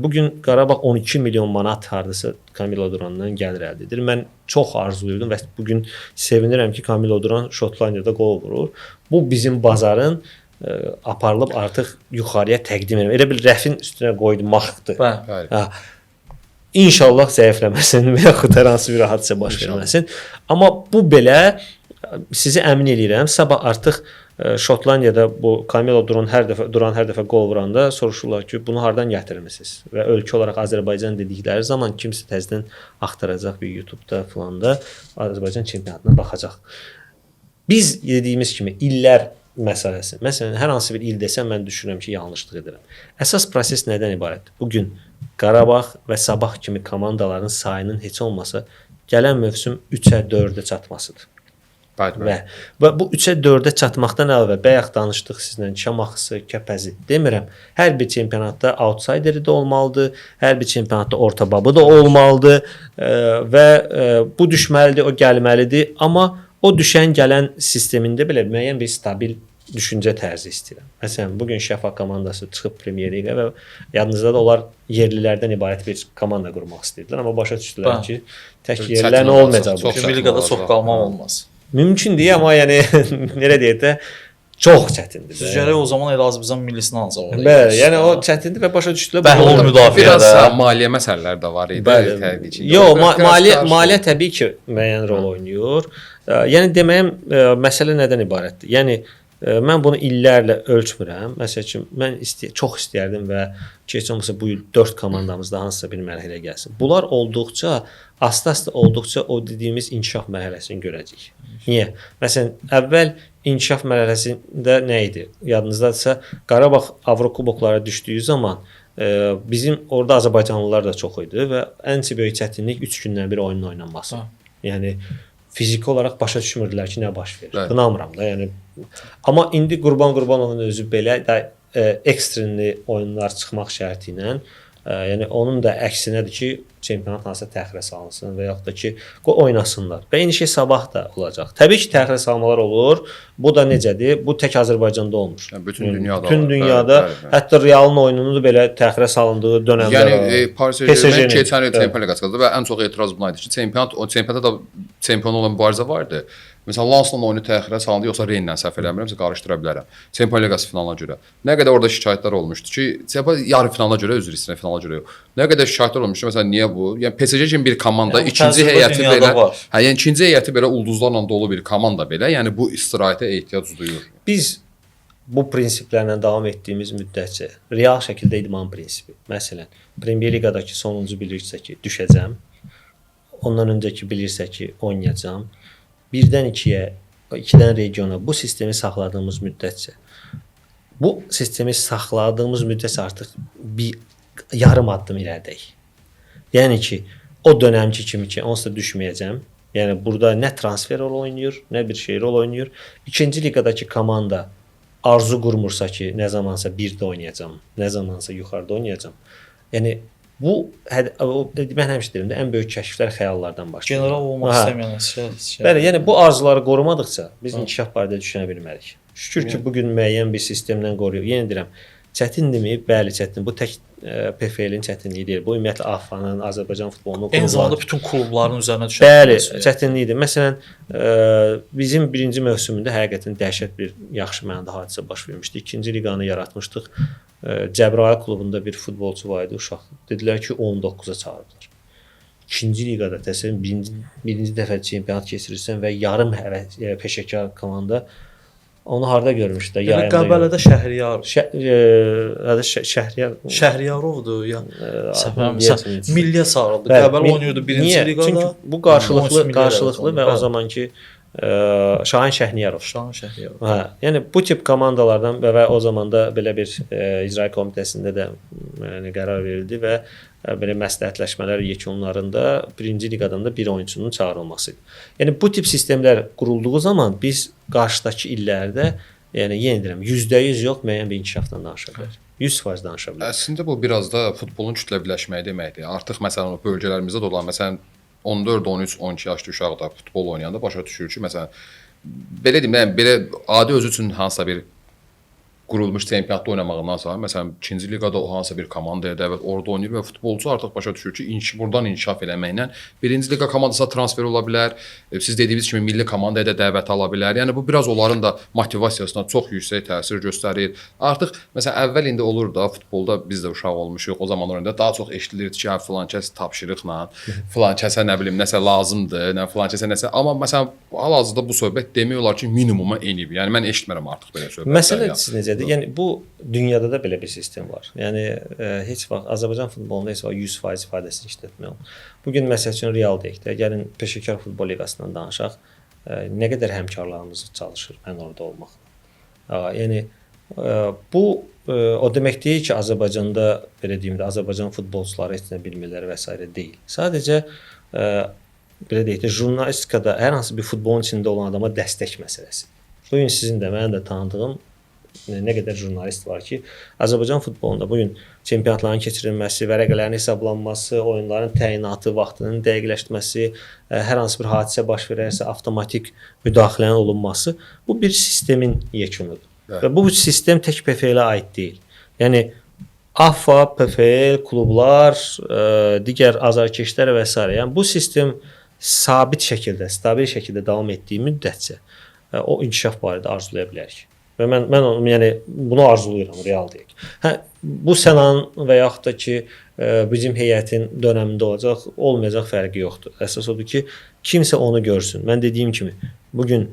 bu gün Qarabağ 12 milyon manat hardasa Camilo Durandan gəlir əldə edir. Mən çox arzuluyurdum və bu gün sevinirəm ki, Camilo Duran Şotlandiyada qol vurur. Bu bizim bazarın aparılıb artıq yuxarıya təqdim edirəm. Elə bir rəfin üstünə qoymaqdır. Bəli. Hə. İnşallah zəifləməsin və yaxud hər hansı bir hadisə baş verməsin. Amma bu belə sizi əmin eləyirəm, sabah artıq Şotlandiyada bu Camilo Duran hər dəfə qol vuranda soruşurlar ki, bunu hardan gətirmisiniz? Və ölkə olaraq Azərbaycan dedikləri zaman kimsə təzədən axtaracaq bir YouTube-da filanda Azərbaycan çempionatına baxacaq. Biz dediyimiz kimi illər məsələsi. Məsələn, hər hansı bir il desəm mən düşünürəm ki, yanlışlıq edirəm. Əsas proses nədən ibarətdir? Bu gün Qarabağ və Sabah kimi komandaların sayının heç olmasa gələn mövsüm 3-ə, 4-ə çatmasıdır. Bəli, bəli. Və bu 3-ə 4-ə çatmaqdan əlavə bayaq danışdıq sizlə Şamaxısı, Kəpəzi demirəm. Hər bir çempionatda outsideri də olmalıdır, hər bir çempionatda orta babı da olmalıdır və bu düşməlidir, o gəlməlidir, amma o düşən gələn sistemində belə müəyyən bir stabil düşüncə tərzi istəyirəm. Məsələn, bu gün Şəfa komandası çıxıb Premyer Liqə və yadınızda da onlar yerlilərdən ibarət bir komanda qurmaq istəyirdilər, amma başa düşdülər ki, tək yerlilərlə olmayacaq bu. Premyer Liqada çox qalmaq olmaz. Mümkün deyil, amma yəni necə deyək də çox çətindir. Siz gərək o zaman elə Azərbaycan millisini ancaq orada. Bəli, yəni o çətindir və başa düşdülər. Bəhlul müdafiədə biraz maliyyə məsələləri də var idi təbii ki. Yox, maliyyə təbii ki müəyyən rol oynayır. Yəni deməyim məsələ nədən ibarətdir? Yəni mən bunu illərlə ölçmürəm. Məsəl üçün mən çox istəyərdim və ki, heç olmasa bu il 4 komandamızda hansısa bir mərhələyə gəlsin. Bunlar olduqca, asta-asta olduqca o dediyimiz inkişaf mərhələsini görəcəyik. Niyə? Məsələn, əvvəl inkişaf mərhələsində nə idi? Yadınızdadırsa, Qarabağ Avrokuboklara düşdüyü zaman bizim orada azərbaycanlılar da çox idi və ən böyük çətinlik 3 gündən bir oyunun oynanması. Yəni fiziki olaraq başa düşmürdülər ki, nə baş verir. Qınamıram da, yəni. Amma indi Qurban Qurbanovun özü belə də ekstrenli oyunlar çıxmaq şərti ilə, yəni onun da əksinədir ki, çempionat hansısa təxirə salınsın və yaxud da ki, oynasınlar. Və eyni şey sabah da olacaq. Təbii ki, təxirə salmalar olur. Bu da necədir? Bu tək Azərbaycanda olmur. Yəni, bütün dünyada. Bütün dünyada, bəli, bəli. Hətta Realın oyununu da belə təxirə salındığı dönəmlər. Yəni Paris Saint-Germain keçən il Çempionlar Liqası qazandı və ən çox etiraz buna idi ki, çempionatda da çempion olan mübarizə var idi. Məsələn, Lansla oyunu təxirə salındı, yoxsa Rennes-lə səhv eləmirəmsə qarışdıra bilərəm. Çempionlar Liqası finalına görə. Nə qədər orada şikayətlər olmuşdu ki, yarı finala görə, üzr istəyirəm, finala görə yox. Nə qədər şikayətlər olmuşdu, məsələn, niyə bu? Yəni PSG kimi bir komanda, yəni, ikinci heyəti belə, hə, yəni ikinci heyəti belə ulduzlarla dolu bir komanda belə, yəni bu istirahətə ehtiyac duyur. Biz bu prinsiplərlə davam etdiyimiz müddətcə real şəkildə idman prinsipi. Məsələn, Premyer Liqadakı sonuncu bilirsə ki, düşəcəm. Ondan öncəki bilirsə ki, oynayacağam. 1-dən 2-yə, 2-dən regiona bu sistemi saxladığımız müddətcə, bu sistemi saxladığımız müddətcə artıq bir yarım addım irəlidəyik. Yəni ki, o dönəmki kimi ki, onsuz da düşməyəcəm. Yəni burada nə transfer rol oynayır, nə bir şey rol oynayır. İkinci liqadakı komanda arzu qurmursa ki, nə zamansa 1-də oynayacağam, nə zamansa yuxarıda oynayacağam. Yəni bu mən həmişə deyirəm də, ən böyük kəşflər xəyallardan başlayır. General olmaq istəməyən şey. Bəli, yəni bu arzuları qorumadıqca biz inkişaf barədə düşünə bilmərik. Şükür ki, bu gün müəyyən bir sistemdən qoruyur. Yenə deyirəm, çətindirmi? Bəli, çətindir. Bu tək PFL-in çətinliyi deyil. Bu ümumiyyətlə AFF-nın, Azərbaycan futbolunun eyni zamanda bütün klubların üzərinə düşən. Bəli, çətinlikdir. Məsələn, bizim birinci mövsümündə həqiqətən dəhşət bir yaxşı mənada hadisə baş vermişdi. İkinci liqanı yaratmışdıq. Cəbrayıl klubunda bir futbolçu var idi, uşaq. Dedilər ki, 19-a çağırdılar. İkinci liqada təsəvvür birinci dəfə çempionat keçirirsən və yarım peşəkar komanda onu harda görmüşdülər? Yəni Qəbələdə Şəhriyar. Şəhriyar. Şəhriyarovdur ya. Səhv milliyə çağırıldı. Qəbələ oynayırdı birinci liqada. Çünki bu qarşılıqlı və o zamanki Şahin Şəhniyarov. Şahin Şəhniyarov. Hə, yəni bu tip komandalardan və o zaman da belə bir icra komitəsində də yəni qərar verildi və belə məsləhətləşmələr yekunlarında birinci liqadan da bir oyunçunun çağırılması idi. Yəni bu tip sistemlər qurulduğu zaman biz qarşıdakı illərdə, yəni yenə deyirəm, %100 yox, müəyyən bir inkişafdan danışa bilərik. 100% danışa bilərik. Əslində bu biraz da futbolun kütləviləşməyi deməkdir. Artıq məsələn o bölgələrimizdə də olan, məsələn 14, 13, 12 yaşlı uşaq da futbol oynayanda başa düşür ki, məsələn, belə deyim, yəni belə adi özü üçün hansısa bir qurulmuş çempionatda oynamağından sonra, məsələn, ikinci liqada o hansısa bir komandaya dəvət orada oynayır və futbolçu artıq başa düşür ki, buradan inkişaf eləməklə birinci liqa komandasına transfer ola bilər, siz dediyiniz kimi milli komandaya da dəvət ala bilər. Yəni bu biraz onların da motivasiyasına çox yüksək təsir göstərir. Artıq məsələn əvvəl indi olur da futbolda biz də uşaq olmuşuq, o zamanlar oyunda daha çox eşidilirdi ki, hə filan kəs tapşırıqla, filan kəsə nə bilim nəsə lazımdır, nə filan kəsə nəsə. Amma məsələn hal-hazırda bu söhbət demək olar ki, minimuma enib. Yəni mən eşitmirəm artıq belə söhbətlər. Məsələ necədir? Yəni bu dünyada da belə bir sistem var. Yəni heç vaxt Azərbaycan futbolunda heç vaxt 100% ifadəsini işlətmək olmur. Bu gün məsəl üçün Real deyək də, gəlin Peşəkar Futbol Liqasından danışaq. Nə qədər həmkarlarımız çalışır mən orada olmaqla. Yəni bu o demək deyil ki, Azərbaycanda belə deyim də Azərbaycan futbolçuları heç nə bilmirlər və s. deyil. Sadəcə belə deyək də jurnalistikada hər hansı bir futbolun içində olan adama dəstək məsələsi. Bu gün sizin də mənim də tanıdığım nə qədər jurnalist var ki, Azərbaycan futbolunda bu gün çempionatların keçirilməsi, vərəqələrin hesablanması, oyunların təyinatı, vaxtının dəqiqləşməsi, hər hansı bir hadisə baş verərsə avtomatik müdaxilənin olunması bu bir sistemin yekunudur. Bəli. Və bu sistem tək PFL-ə aid deyil. Yəni AFA, PFL, klublar, digər azarkeşlər və s. Yəni bu sistem sabit şəkildə, stabil şəkildə davam etdiyi müddətcə o inkişaf barədə arzulaya bilərik. Və mən onu, yəni bunu arzulayıram real deyək. Hə, bu Sənanın və yaxud da ki bizim heyətin dönəmində olacaq, olmayacaq fərqi yoxdur. Əsas odur ki, kimsə onu görsün. Mən dediyim kimi, bu gün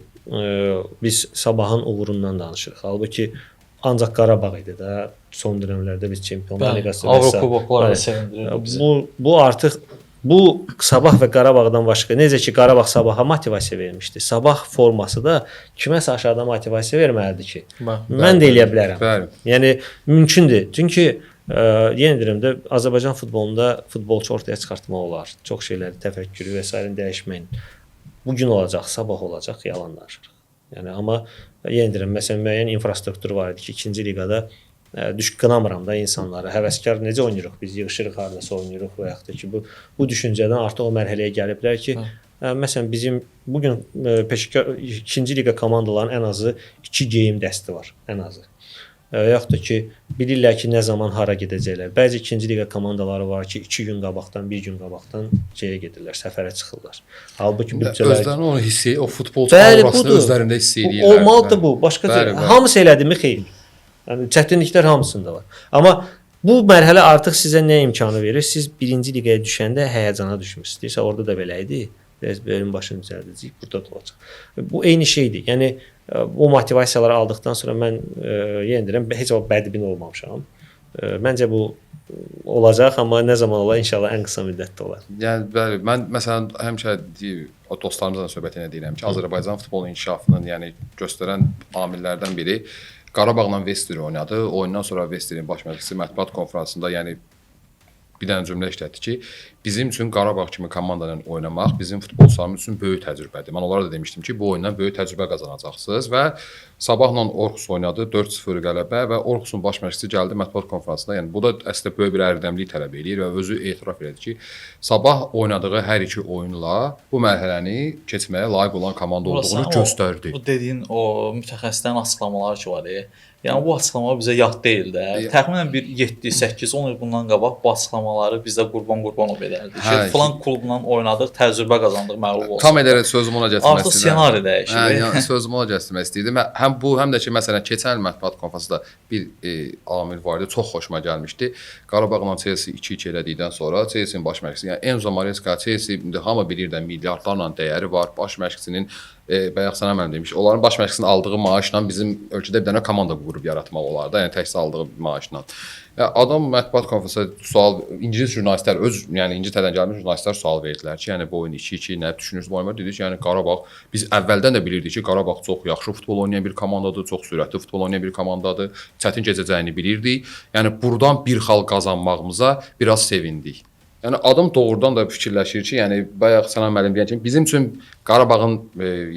biz Sabahın uğurundan danışırıq. Halbuki ancaq Qarabağ idi də son dönəmlərdə biz Çempionlar Liqası və Avropa kubokları sevindirirdi bizi. Bu artıq bu Sabah və Qarabağdan başqa necə ki Qarabağ Sabaha motivasiya vermişdi. Sabah forması da kiməsə aşağıda motivasiya verməlidir ki, Bəli. mən də eləyə bilərəm. Bəli. Yəni mümkündür. Çünki yenə deyirəm də Azərbaycan futbolunda futbolçu ortaya çıxartmaq olar. Çox şeyləri, təfəkkürü və sairəni dəyişməyin. Bu gün olacaq, sabah olacaq, yalan danışırıq. Yəni amma yenə deyirəm, məsələn müəyyən infrastruktur var idi ki, ikinci liqada düş qınamıram da insanları. Həvəskar necə oynayırıq biz, yığışırıq hardasa oynayırıq və yaxud da ki bu düşüncədən artıq o mərhələyə gəliblər ki, məsələn bizim bu gün peşəkar ikinci liqa komandalarının ən azı 2 geyim dəsti var, ən azı. Və yaxud da ki bilirlər ki, nə zaman hara gedəcəklər. Bəzi ikinci liqa komandaları var ki, 2 gün qabaqdan, 1 gün qabaqdan şeyə gedirlər, səfərə çıxırlar. Halbuki büdcələr Özlərini onu hiss, o futbolçu aurasını özlərində hiss edirlər. Olmalıdır bu. Başqa cür. Hamısı elədimi? Xeyr. Yəni çətinliklər hamısında var. Amma bu mərhələ artıq sizə nə imkanı verir? Siz birinci liqaya düşəndə həyəcana düşmürsünüz. Deyirsə orada da belə idi. Biraz bölüm başını düzəldəcəyik, burada da olacaq. Bu eyni şeydir. Yəni o motivasiyaları aldıqdan sonra mən yenə deyirəm, heç vaxt bədbin olmamışam. Məncə bu olacaq, amma nə zaman olar? İnşallah ən qısa müddətdə olar. Yəni bəli, mən məsələn həmişə dostlarımızla söhbət edə deyirəm ki, Azərbaycan futbolunun inkişafının, yəni göstərən amillərdən biri Qarabağla Vester oynadı. Oyundan sonra Vesterin baş məşqçisi mətbuat konfransında, yəni bir dənə cümlə işlətdi ki, bizim üçün Qarabağ kimi komanda ilə oynamaq bizim futbolçularımız üçün böyük təcrübədir. Mən onlara da demişdim ki, bu oyundan böyük təcrübə qazanacaqsınız və Sabahla Orxus oynadı, 4-0 qələbə və Orxusun baş məşqçisi gəldi mətbuat konfransında. Yəni bu da əslində böyük bir ərdəmlik tələb eləyir və özü etiraf elədi ki, Sabah oynadığı hər iki oyunla bu mərhələni keçməyə layiq olan komanda olduğunu göstərdi. Bu dediyin o mütəxəssislərin açıqlamaları ki var. Yəni bu açıqlama bizə yad deyil də. Təxminən bir 7, 8, 10 il bundan qabaq bu açıqlamaları bizdə Qurban Qurbanov edərdi ki, filan klubla oynadıq, təcrübə qazandıq, məğlub olsun. Tam elə sözümü ona gətirmək istəyirəm. Artıq ssenari dəyişir. Hə, yəni sözümü ona gətirmək istəyirdim. Həm bu, həm də ki, məsələn, keçən il mətbuat konfransında bir amil var idi, çox xoşuma gəlmişdi. Qarabağla Chelsea 2-2 elədikdən sonra Chelsea-nin baş məşqçisi, yəni Enzo Maresca, Chelsea indi hamı bilir də milyardlarla dəyəri var. Baş məşqçinin bayaq sənə mən demiş, onların baş məşqçisinin aldığı maaşla bizim ölkədə bir dənə komanda qurub yaratmaq olar da, yəni təkcə aldığı maaşla. Ya adam mətbuat konfransında sual ingilis jurnalistlər öz, yəni İngiltərədən gəlmiş jurnalistlər sual verdilər ki, yəni bu oyun 2-2 nə düşünürsünüz bu oyun? Dedi ki, yəni Qarabağ biz əvvəldən də bilirdik ki, Qarabağ çox yaxşı futbol oynayan bir komandadır, çox sürətli futbol oynayan bir komandadır. Çətin keçəcəyini bilirdik. Yəni burdan bir xal qazanmağımıza biraz sevindik. Yəni adam doğrudan da fikirləşir ki, yəni bayaq Sənan müəllim deyən kimi bizim üçün Qarabağın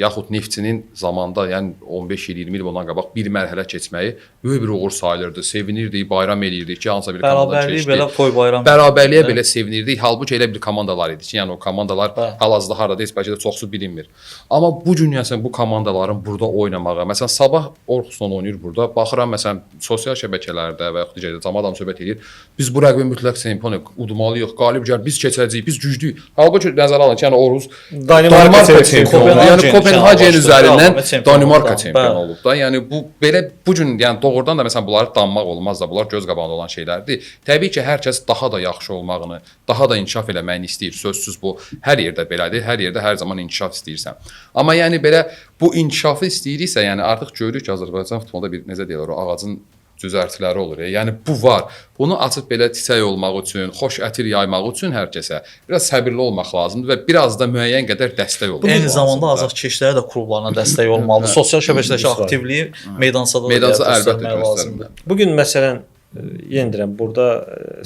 yaxud Neftçinin zamanda, yəni 15 il, 20 il bundan qabaq bir mərhələ keçməyi böyük bir uğur sayılırdı. Sevinirdik, bayram eləyirdik ki, hansısa bir komanda keçdi. Bərabərlik belə toy bayram. Bərabərliyə belə sevinirdik. Halbuki elə bir komandalar idi ki, yəni o komandalar hal-hazırda harada heç bəlkə də çoxsu bilinmir. Amma bu gün məsələn bu komandaların burada oynamağı, məsələn Sabah Orxusla oynayır burada. Baxıram məsələn sosial şəbəkələrdə və yaxud digər camaat adam söhbət eləyir. Biz bu rəqibi mütləq çempion udmalıyıq, qalib gəl, biz keçəcəyik, biz güclüyük. Halbuki nəzərə alın ki, yəni Orhus Danimarka çempionu oldu. Yəni Kopenhagen üzərindən Danimarka çempionu olub da. Yəni bu belə bu gün yəni doğrudan da məsələn bunları danmaq olmaz da. Bunlar göz qabağında olan şeylərdir. Təbii ki, hər kəs daha da yaxşı olmağını, daha da inkişaf eləməyini istəyir. Sözsüz bu hər yerdə belədir. Hər yerdə hər zaman inkişaf istəyirsən. Amma yəni belə bu inkişafı istəyiriksə, yəni artıq görürük ki, Azərbaycan futbolunda bir necə deyirlər, o ağacın cüzərtiləri olur. Yəni bu var. Bunu açıb belə çiçək olmaq üçün, xoş ətir yaymaq üçün hər kəsə biraz səbirli olmaq lazımdır və biraz da müəyyən qədər dəstək olmaq lazımdır. Eyni zamanda azarkeşlərə də klublarına dəstək olmalıdır. Sosial şəbəkədəki aktivliyi meydançada da əlbəttə göstərmək lazımdır. Bu gün məsələn Yenə deyirəm, burada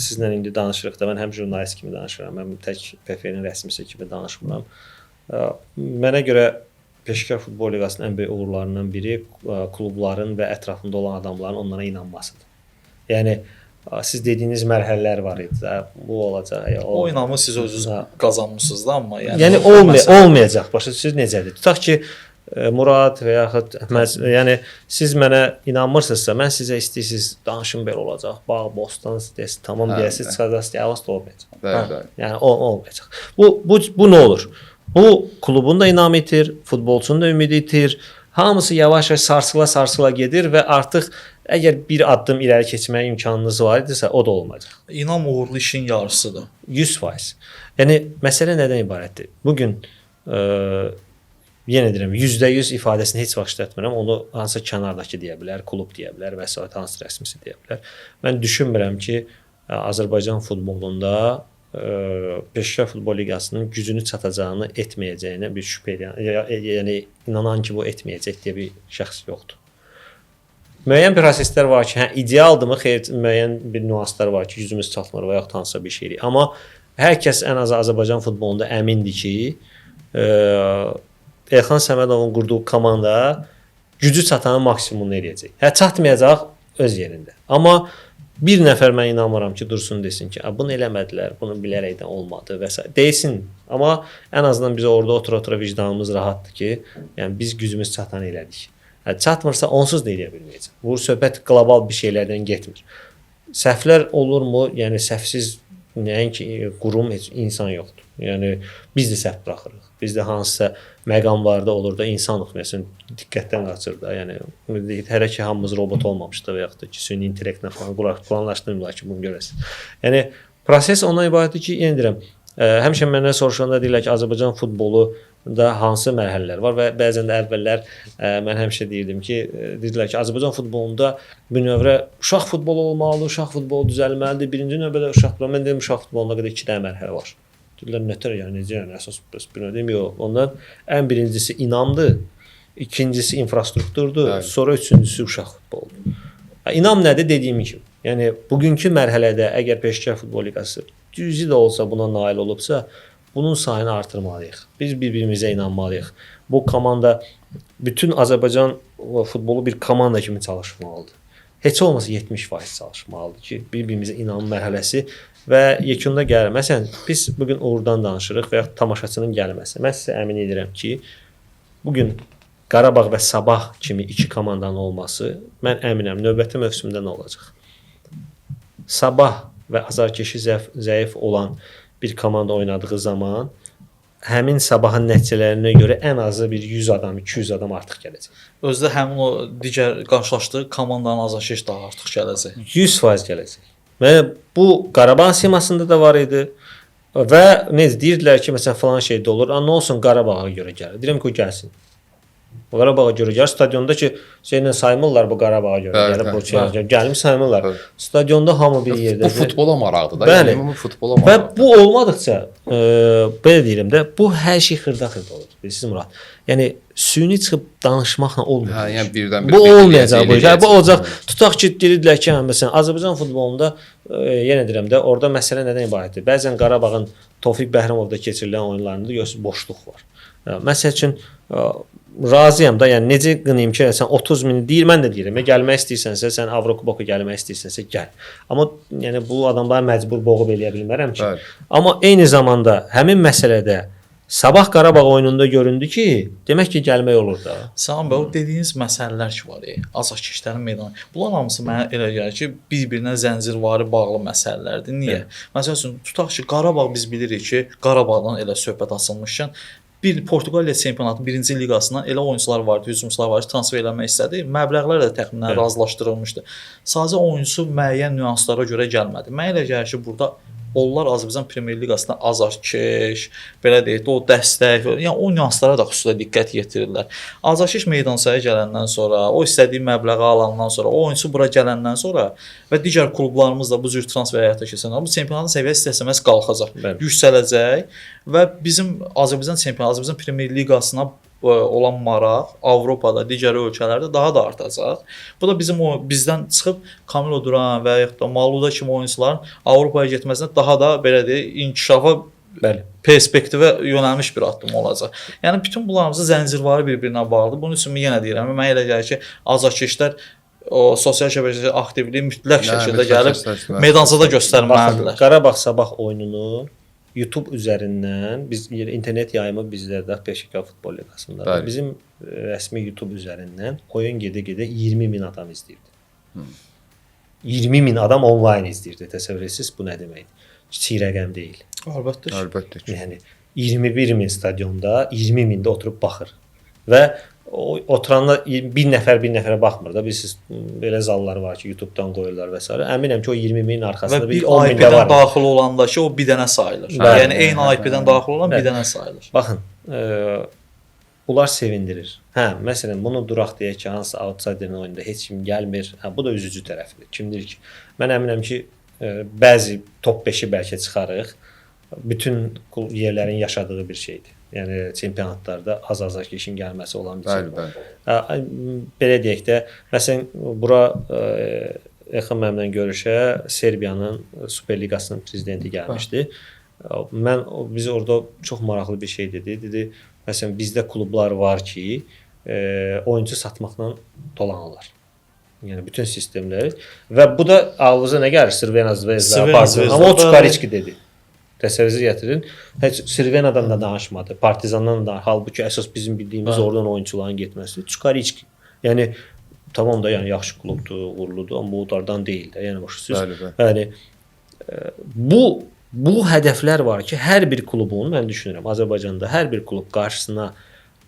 sizlə indi danışırıq da, mən həm jurnalist kimi danışıram, həm tək PFL-in rəsmisi kimi danışmıram. Mənə görə Peşəkar Futbol Liqasının ən böyük uğurlarından biri klubların və ətrafında olan adamların onlara inanmasıdır. Yəni siz dediyiniz mərhələlər var idi də, bu olacaq, ya, O inamı siz özünüz qazanmısınız da, amma yəni, yəni olmayacaq. Başa düşürsüz necədir? Tutaq ki, Murad və yaxud yəni siz mənə inanmırsınızsa, mən sizə istəyirsiniz danışım belə olacaq, bağ, bostan deyəsiniz, tamam deyəsiniz, çıxacaqsınız, avans da olmayacaq. Bəli, bəli. Yəni o olmayacaq. Bu nə olur? Bu klubun da inamı itir, futbolçunun da ümidi itir. Hamısı yavaş-yavaş sarsıla-sarsıla gedir və artıq əgər bir addım irəli keçməyə imkanınız var idisə, o da olmayacaq. İnam uğurlu işin yarısıdır. 100%. Yəni məsələ nədən ibarətdir? Bu gün yenə deyirəm, %100 ifadəsini heç vaxt işlətmirəm. Onu hansısa kənardakı deyə bilər, klub deyə bilər və s. hansı rəsmisi deyə bilər. Mən düşünmürəm ki, Azərbaycan futbolunda Peşəkar Futbol Liqasının gücünü çatacağını, etməyəcəyinə bir şübhə eləyən, yəni inanan ki, bu etməyəcək deyə bir şəxs yoxdur. Müəyyən proseslər var ki, hə idealdırmı? Xeyr, müəyyən bir nüanslar var ki, gücümüz çatmır və yaxud hansısa bir şeydir. Amma hər kəs ən azı Azərbaycan futbolunda əmindir ki, Elxan Səmədovun qurduğu komanda gücü çatanın maksimumunu eləyəcək. Hə çatmayacaq öz yerində. Amma bir nəfər mən inanmıram ki, dursun desin ki, bunu eləmədilər, bunu bilərəkdən olmadı və s. desin. Amma ən azından biz orada otura-otura vicdanımız rahatdır ki, yəni biz gücümüz çatanı elədik. Hə, çatmırsa onsuz da eləyə bilməyəcək. Bu söhbət qlobal bir şeylərdən getmir. Səhvlər olurmu? Yəni səhvsiz nəinki qurum, heç insan yoxdur. Yəni biz də səhv buraxırıq. Biz də hansısa məqamlarda olur da insanıq, məsələn, diqqətdən qaçır da. Yəni hələ ki hamımız robot olmamışdı və yaxud da ki, süni intellektlə falan planlaşdırmırlar ki, bunu görəsən. Yəni proses ondan ibarətdir ki, yenə deyirəm, həmişə məndən soruşanda deyirlər ki, Azərbaycan futbolu da hansı mərhələlər var və bəzən də əvvəllər mən həmişə deyirdim ki, deyirdilər ki, Azərbaycan futbolunda bünövrə uşaq futbolu olmalıdır, uşaq futbolu düzəlməlidir. Birinci növbədə uşaq futbolu. Mən dedim uşaq futbolunda qədər 2 dənə mərhələ var. Deyirlər nətər, yəni necə, yəni əsas bəs deyim, yox. Ondan ən birincisi inamdır, ikincisi infrastrukturdur, bəli. Sonra üçüncüsü uşaq futboludur. İnam nədir dediyim kimi. Yəni bugünkü mərhələdə əgər Peşəkar Futbol Liqası cüzi də olsa buna nail olubsa, bunun sayını artırmalıyıq. Biz bir-birimizə inanmalıyıq. Bu komanda bütün Azərbaycan futbolu bir komanda kimi çalışmalıdır. Heç olmasa 70% çalışmalıdır ki, bir-birimizə inanma mərhələsi və yekunda gəlir. Məsələn, biz bu gün uğurdan danışırıq və yaxud tamaşaçının gəlməsi. Mən sizə əmin edirəm ki, bu gün Qarabağ və Sabah kimi iki komandanın olması, mən əminəm, növbəti mövsümdə nə olacaq? Sabah və azarkeşi zəif olan bir komanda oynadığı zaman həmin Sabahın nəticələrinə görə ən azı bir 100 adam, 200 adam artıq gələcək. Özdə həmin o digər qarşılaşdığı komandanın azarkeşi daha artıq gələcək. 100% gələcək. Və bu Qarabağ simasında da var idi. Və necə deyirdilər ki, məsələn falan şey də olur. Nə olsun Qarabağa görə gəlir. Deyirəm ki, o gəlsin. Qarabağa görə gəlir. Stadionda ki, şeylə saymırlar bu Qarabağa görə gəlir, bu şey gəlmiş saymırlar. Bəli. Stadionda hamı bir yerdə. Bu futbola maraqdır da. Bəli. Yəni bu futbola maraqdır. Və bu olmadıqca, belə deyirəm də, bu hər şey xırda-xırda olur. Bilirsiniz Murad? Yəni süni çıxıb danışmaqla olmur. Hə, yəni birdən bu olmayacaq bu. Yəni bu olacaq. Tutaq ki, deyirdilər ki, məsələn Azərbaycan futbolunda yenə deyirəm də, orada məsələ nədən ibarətdir? Bəzən Qarabağın Tofiq Bəhramovda keçirilən oyunlarında görürsüz boşluq var. Məsəl üçün razıyam da, yəni necə qınayım ki, sən 30 min deyir, mən də deyirəm, gəlmək istəyirsənsə, sən Avrokuboka gəlmək istəyirsənsə gəl. Amma yəni bu adamları məcbur boğub eləyə bilmərəm ki. Bəli. Amma eyni zamanda həmin məsələdə Sabah Qarabağ oyununda göründü ki, demək ki, gəlmək olur da. Sənan bəy, o dediyiniz məsələlər ki var, azarkeşlərin meydanı. Bunlar hamısı mənə elə gəlir ki, bir-birinə zəncirvari bağlı məsələlərdir. Niyə? Evet. Məsəl üçün, tutaq ki, Qarabağ biz bilirik ki, Qarabağdan elə söhbət açılmışkən bir Portuqaliya çempionatının birinci liqasından elə oyunçular vardı, hücumçular vardı, transfer eləmək istədi. Məbləğlər də təxminən evet. razılaşdırılmışdı. Sadəcə oyunçu müəyyən nüanslara görə gəlmədi. Mənə elə gəlir ki, burada onlar Azərbaycan Premyer Liqasında azarkeş, belə deyək də, o dəstək, yəni o nüanslara da xüsusilə diqqət yetirirlər. Azarkeş meydançaya gələndən sonra, o istədiyi məbləği alandan sonra, o oyunçu bura gələndən sonra və digər klublarımız da bu cür transfer həyata keçirəndə bu çempionatın səviyyəsi istər-istəməz qalxacaq, bəli. Yüksələcək və bizim Azərbaycan çempionatı, Azərbaycan Premyer Liqasına olan maraq Avropada, digər ölkələrdə daha da artacaq. Bu da bizim bizdən çıxıb Camilo Duran və yaxud da Maluda kimi oyunçuların Avropaya getməsinə daha da belə deyək, inkişafa, Bəli. perspektivə yönəlmiş bir addım olacaq. Yəni bütün bunlarımızın zəncirvari bir-birinə bağlıdır. Bunun üçün yenə deyirəm, mənə elə gəlir ki, azarkeşlər o sosial şəbəkədə aktivliyi mütləq şəkildə gəlib meydançada göstərməlidirlər. Qarabağ Sabah oyununu YouTube üzərindən biz internet yayımı bizlərdə Peşəkar Futbol Liqasında. Bizim rəsmi YouTube üzərindən oyun gedə-gedə 20 min adam izləyirdi. 20 min adam onlayn izləyirdi. Təsəvvür edirsiniz bu nə deməkdir? Kiçik rəqəm deyil. Əlbəttə ki. Əlbəttə ki. Yəni 21 min stadionda 20 min də oturub baxır. Və oturanlar bir nəfər bir nəfərə baxmır da. Bilirsiniz, belə zallar var ki, YouTube-dan qoyurlar və s. Əminəm ki, o 20 minin arxasında və bir bir 10 min də IP-dən var. daxil olanda ki, o bir dənə sayılır. Bəli. Yəni eyni IP-dən daxil olan bir dənə sayılır. Baxın, bunlar sevindirir. Hə, məsələn, bunu duraq deyək ki, hansısa outsiderin oyunda heç kim gəlmir. Hə, bu da üzücü tərəfidir. Kim deyir ki, mən əminəm ki, bəzi top 5-i bəlkə çıxarıq. Bütün yerlərin yaşadığı bir şeydir. Yəni çempionatlarda az azarkeşin gəlməsi olan bir şey. Bəli, bəli. Belə deyək də, məsələn, bura Elxan müəllimlə görüşə Serbiyanın Superliqasının prezidenti gəlmişdi. Biz orada çox maraqlı bir şey dedi. Dedi, məsələn, bizdə klublar var ki, oyunçu satmaqla dolanırlar. Yəni bütün sistemləri və bu da ağlınıza nə gəlir? Crvena Zvezda, Partizan. Amma o Çukariçki dedi. Təsəvvür gətirin. Heç Crvenadan da danışmadı, Partizandan da. Halbuki əsas bizim bildiyimiz oradan oyunçuların getməsi. Çukariçki. Yəni tamam da, yəni yaxşı klubdur, uğurludur, amma onlardan deyil də. Yəni başa düşürsünüz. Yəni bu hədəflər var ki, hər bir klubun, mən düşünürəm, Azərbaycanda hər bir klub qarşısına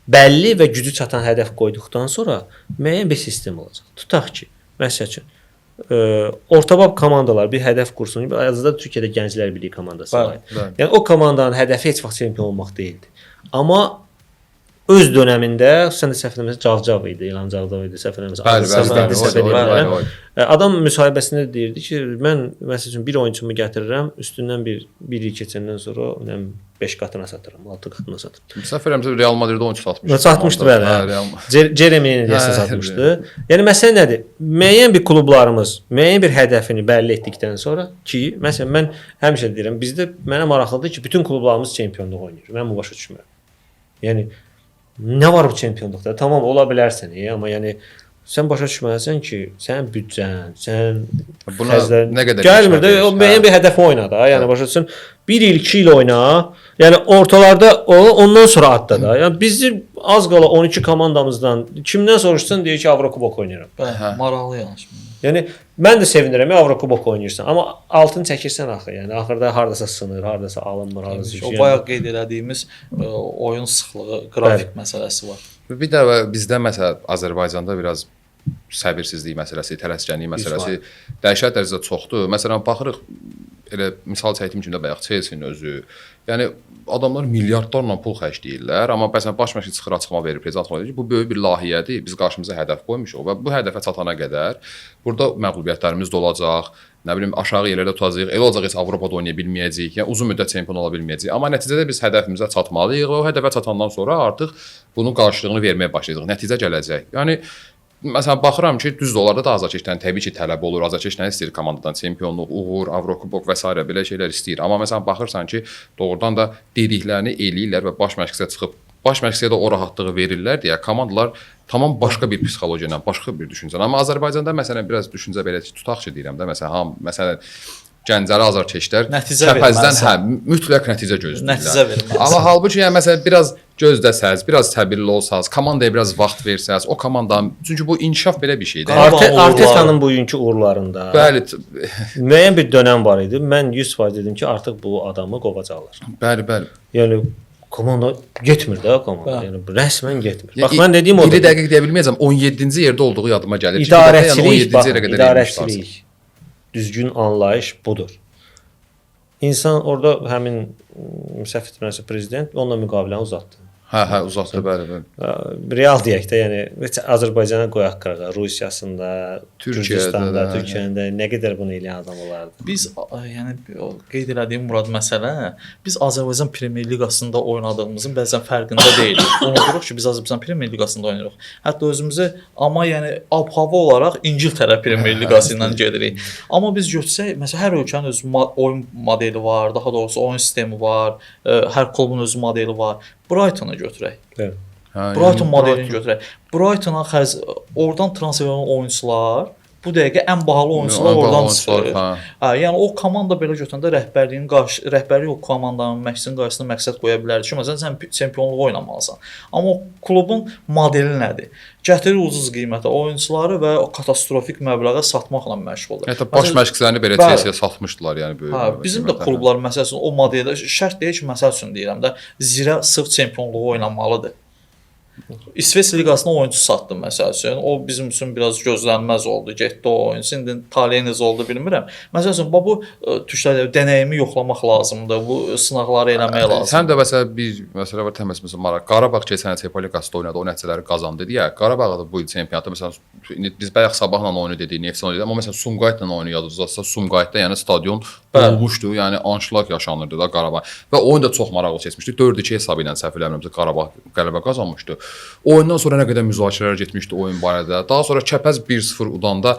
bəlli və gücü çatan hədəf qoyduqdan sonra müəyyən bir sistem olacaq. Tutaq ki, məsəl üçün ortabab komandalar bir hədəf qursun. Azərbaycanda Türkiyədə Gənclər Birliyi komandası var. Yəni o komandanın hədəfi heç vaxt çempion olmaq deyildi. Amma öz dönəmində, xüsusən də səhv eləmirəmsə Cavcav idi, İlham Cavcav idi, səhv eləmirəmsə. Adam müsahibəsində deyirdi ki, mən məsəl üçün bir oyunçumu gətirirəm, üstündən bir il keçəndən sonra mən 5 qatına satıram, 6 qatına satıram. Səhv eləmirəmsə Real Madriddə oyunçu satmışdı. Satmışdı, bəli. Jeremini deyəsən satmışdı. Yəni məsələ nədir? Müəyyən bir klublarımız müəyyən bir hədəfini bəlli etdikdən sonra ki, məsələn mən həmişə deyirəm, bizdə mənə maraqlıdır ki, bütün klublarımız çempionluq oynayır. Mən bu başa düşmürəm. Yəni nə var bu çempionluqda? Tamam, ola bilərsən, amma yəni sən başa düşməlisən ki, sənin büdcən, sən buna nə qədər gəlmir də, o müəyyən bir hədəf oyna da. Yəni başa düşürsən, 1 il, 2 il oyna. Yəni ortalarda ondan sonra atla da. Yəni bizi az qala 12 komandamızdan kimdən soruşsan deyir ki, Avrokubok oynayıram. Bəli, maraqlı yanaşma. Yəni mən də sevinirəm, Avrokubok oynayırsan, amma altın çəkirsən axı. Yəni axırda hardasa sınır, hardasa alınmır, hardasa. O bayaq qeyd elədiyimiz oyun sıxlığı, qrafik məsələsi var. Bir də bizdə məsələn Azərbaycanda biraz səbirsizlik məsələsi, tələskənlik məsələsi dəhşət dərəcədə çoxdur. Məsələn baxırıq, elə misal çəkdiyim kimi də bayaq Chelsea-nin özü. Yəni adamlar milyardlarla pul xərcləyirlər, amma bəzən baş məşqçi çıxır açıqlama verir, prezident açıqlama verir ki, bu böyük bir layihədir. Biz qarşımıza hədəf qoymuşuq və bu hədəfə çatana qədər burada məğlubiyyətlərimiz də olacaq, nə bilim aşağı yerlərdə tutacağıq, elə olacaq heç Avropada oynaya bilməyəcəyik, yəni uzun müddət çempion ola bilməyəcəyik. Amma nəticədə biz hədəfimizə çatmalıyıq və o hədəfə çatandan sonra artıq bunun qarşılığını verməyə başlayacağıq. Nəticə gələcək. Yəni məsələn baxıram ki, düzdür, onlarda da azarkeşdən təbii ki, tələb olur. Azarkeş nə istəyir komandadan? Çempionluq, uğur, Avrokubok və s. belə şeylər istəyir. Amma məsələn baxırsan ki, doğrudan da dediklərini eləyirlər və baş məşqçiyə çıxıb baş məşqçiyə də o rahatlığı verirlər deyə komandalar tamam başqa bir psixologiya ilə, başqa bir düşüncə. Amma Azərbaycanda məsələn biraz düşüncə belə ki, tutaq ki deyirəm də, məsələn ham məsələn Gəncəli azarkeşlər Kəpəzdən hə mütləq nəticə gözləyirlər. Nəticə verməlisən. Amma halbuki yəni məsələn biraz gözləsəz, biraz səbirli olsaz, komandaya biraz vaxt versəz, o komandanın, çünki bu inkişaf belə bir şeydir. Arteta'nın bugünkü uğurlarında bəli müəyyən bir dönəm var idi. Mən 100% dedim ki, artıq bu adamı qovacaqlar. Bəli, bəli. Yəni komanda getmir də komanda. Yəni rəsmən getmir. Bax mən dediyim odur. İri dəqiq deyə bilməyəcəm. 17-ci yerdə olduğu yadıma gəlir. İdarəçilik, yəni 17-ci yerə qədər idarəçilik. Düzgün anlayış budur. İnsan orada həmin səhv etmirəmsə prezident onunla müqaviləni uzatdı. Hə, uzaqda, bəli, bəli. Real deyək də, yəni heç Azərbaycana qoyaq qırağa, Rusiyasında, Gürcüstanda, Türkiyədə nə qədər bunu eləyən adam olardı. Biz yəni qeyd elədiyim Murad məsələ, biz Azərbaycan Premyer Liqasında oynadığımızın bəzən fərqində deyilik. Unuduruq ki, biz Azərbaycan Premyer Liqasında oynayırıq. Hətta özümüzü amma yəni ab-hava olaraq İngiltərə Premyer Liqası ilə gedirik. Amma biz götürsək, məsələn, hər ölkənin öz oyun modeli var, daha doğrusu oyun sistemi var, hər klubun öz modeli var. Brighton-u götürək. Evet. Brighton modelini götürək. Brighton-a oradan transfer olan oyunçular bu dəqiqə ən bahalı oyunçular oradan çıxır. Hə, yəni o komanda belə götürəndə rəhbərlik o komandanın məqsədinin qarşısına məqsəd qoya bilər ki, məsələn sən çempionluğu oynamalısan. Amma o klubun modeli nədir? Gətirir ucuz qiymətə oyunçuları və o katastrofik məbləğə satmaqla məşğuldur. Hətta baş məşqçilərini belə Chelsea-yə satmışdılar, yəni böyük. Hə, bizim də klublar məsəl üçün o modeldə şərt deyil ki, məsəl üçün deyirəm də, zirə sırf çempionluğu oynamalıdır. İsveç liqasına oyunçu satdı məsəl üçün. O bizim üçün biraz gözlənilməz oldu. Getdi o oyunçu. İndi taleyi necə oldu bilmirəm. Məsəl üçün bu tüşlər dənəyimi yoxlamaq lazımdır. Bu sınaqları eləmək lazımdır. Sən də məsələn bir məsələ var, təməs məsələn maraq. Qarabağ keçən il Çempionlar Liqasında oynadı, o nəticələri qazandı deyə. Qarabağ da bu il çempionatda məsələn indi biz bayaq Sabahla oyunu dedik, Neftçi oyunu dedik, amma məsələn Sumqayıtla oyunu yadınızda Sumqayıtda yəni stadion dolmuşdu, yəni anşlag yaşanırdı da Qarabağ. Və oyun da çox maraqlı keçmişdi. 4-2 hesabı ilə səhv eləmirəmsə Qarabağ qələbə qazanmışdı. Oyundan sonra nə qədər müzakirələr getmişdi oyun barədə. Daha sonra Kəpəz 1-0 udanda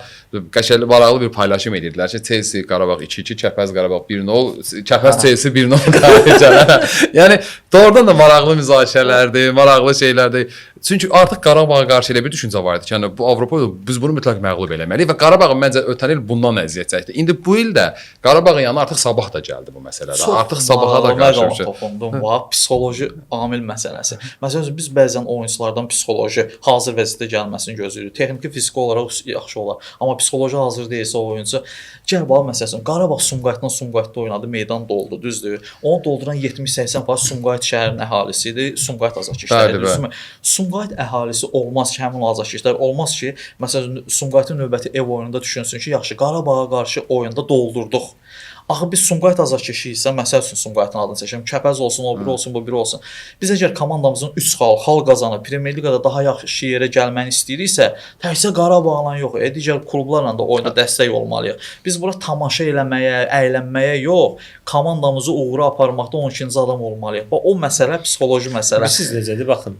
qəşəng maraqlı bir paylaşım edirdilər ki, Chelsea Qarabağ 2-2, Kəpəz Qarabağ 1-0, Kəpəz Chelsea 1-0 qalib. Yəni doğrudan da maraqlı müzakirələrdir, maraqlı şeylərdir. Çünki artıq Qarabağa qarşı elə bir düşüncə var idi ki, yəni bu Avropa biz bunu mütləq məğlub eləməliyik və Qarabağın məncə ötən il bundan əziyyət çəkdi. İndi bu il də Qarabağın yanına artıq Sabah da gəldi bu məsələdə. Artıq Sabaha da qarşı bir şey. Toxundum, bax, psixoloji amil məsələsi. Məsələn, biz bəzən oyunçulardan psixoloji hazır vəziyyətdə gəlməsini gözləyirik. Texniki, fiziki olaraq yaxşı olar, amma psixoloji hazır deyilsə o oyunçu, gəl bax məsələn, Qarabağ Sumqayıtdan Sumqayıtda oynadı, meydan doldu, düzdür? Onu dolduran 70-80% Sumqayıt şəhərinin əhalisi idi, Sumqayıt azarkeşləri, düzdürmü? Sumqayıt əhalisi olmaz ki, həmin o azarkeşlər olmaz ki, məsələn, Sumqayıtın növbəti ev oyununda düşünsün ki, yaxşı, Qarabağa qarşı oyunda doldurduq. Axı biz Sumqayıt azarkeşi isə, məsəl üçün Sumqayıtın adını çəkirəm, Kəpəz olsun, o biri olsun, bu biri olsun. Biz əgər komandamızın 3 xal qazanıb Premyer Liqada daha yaxşı yerə gəlməni istəyiriksə, təkcə Qarabağla yox, digər klublarla da oyunda dəstək olmalıyıq. Biz bura tamaşa eləməyə, əylənməyə yox, komandamızı uğura aparmaqda 12-ci adam olmalıyıq. Bax, o məsələ psixoloji məsələ. Siz necədir? Baxın,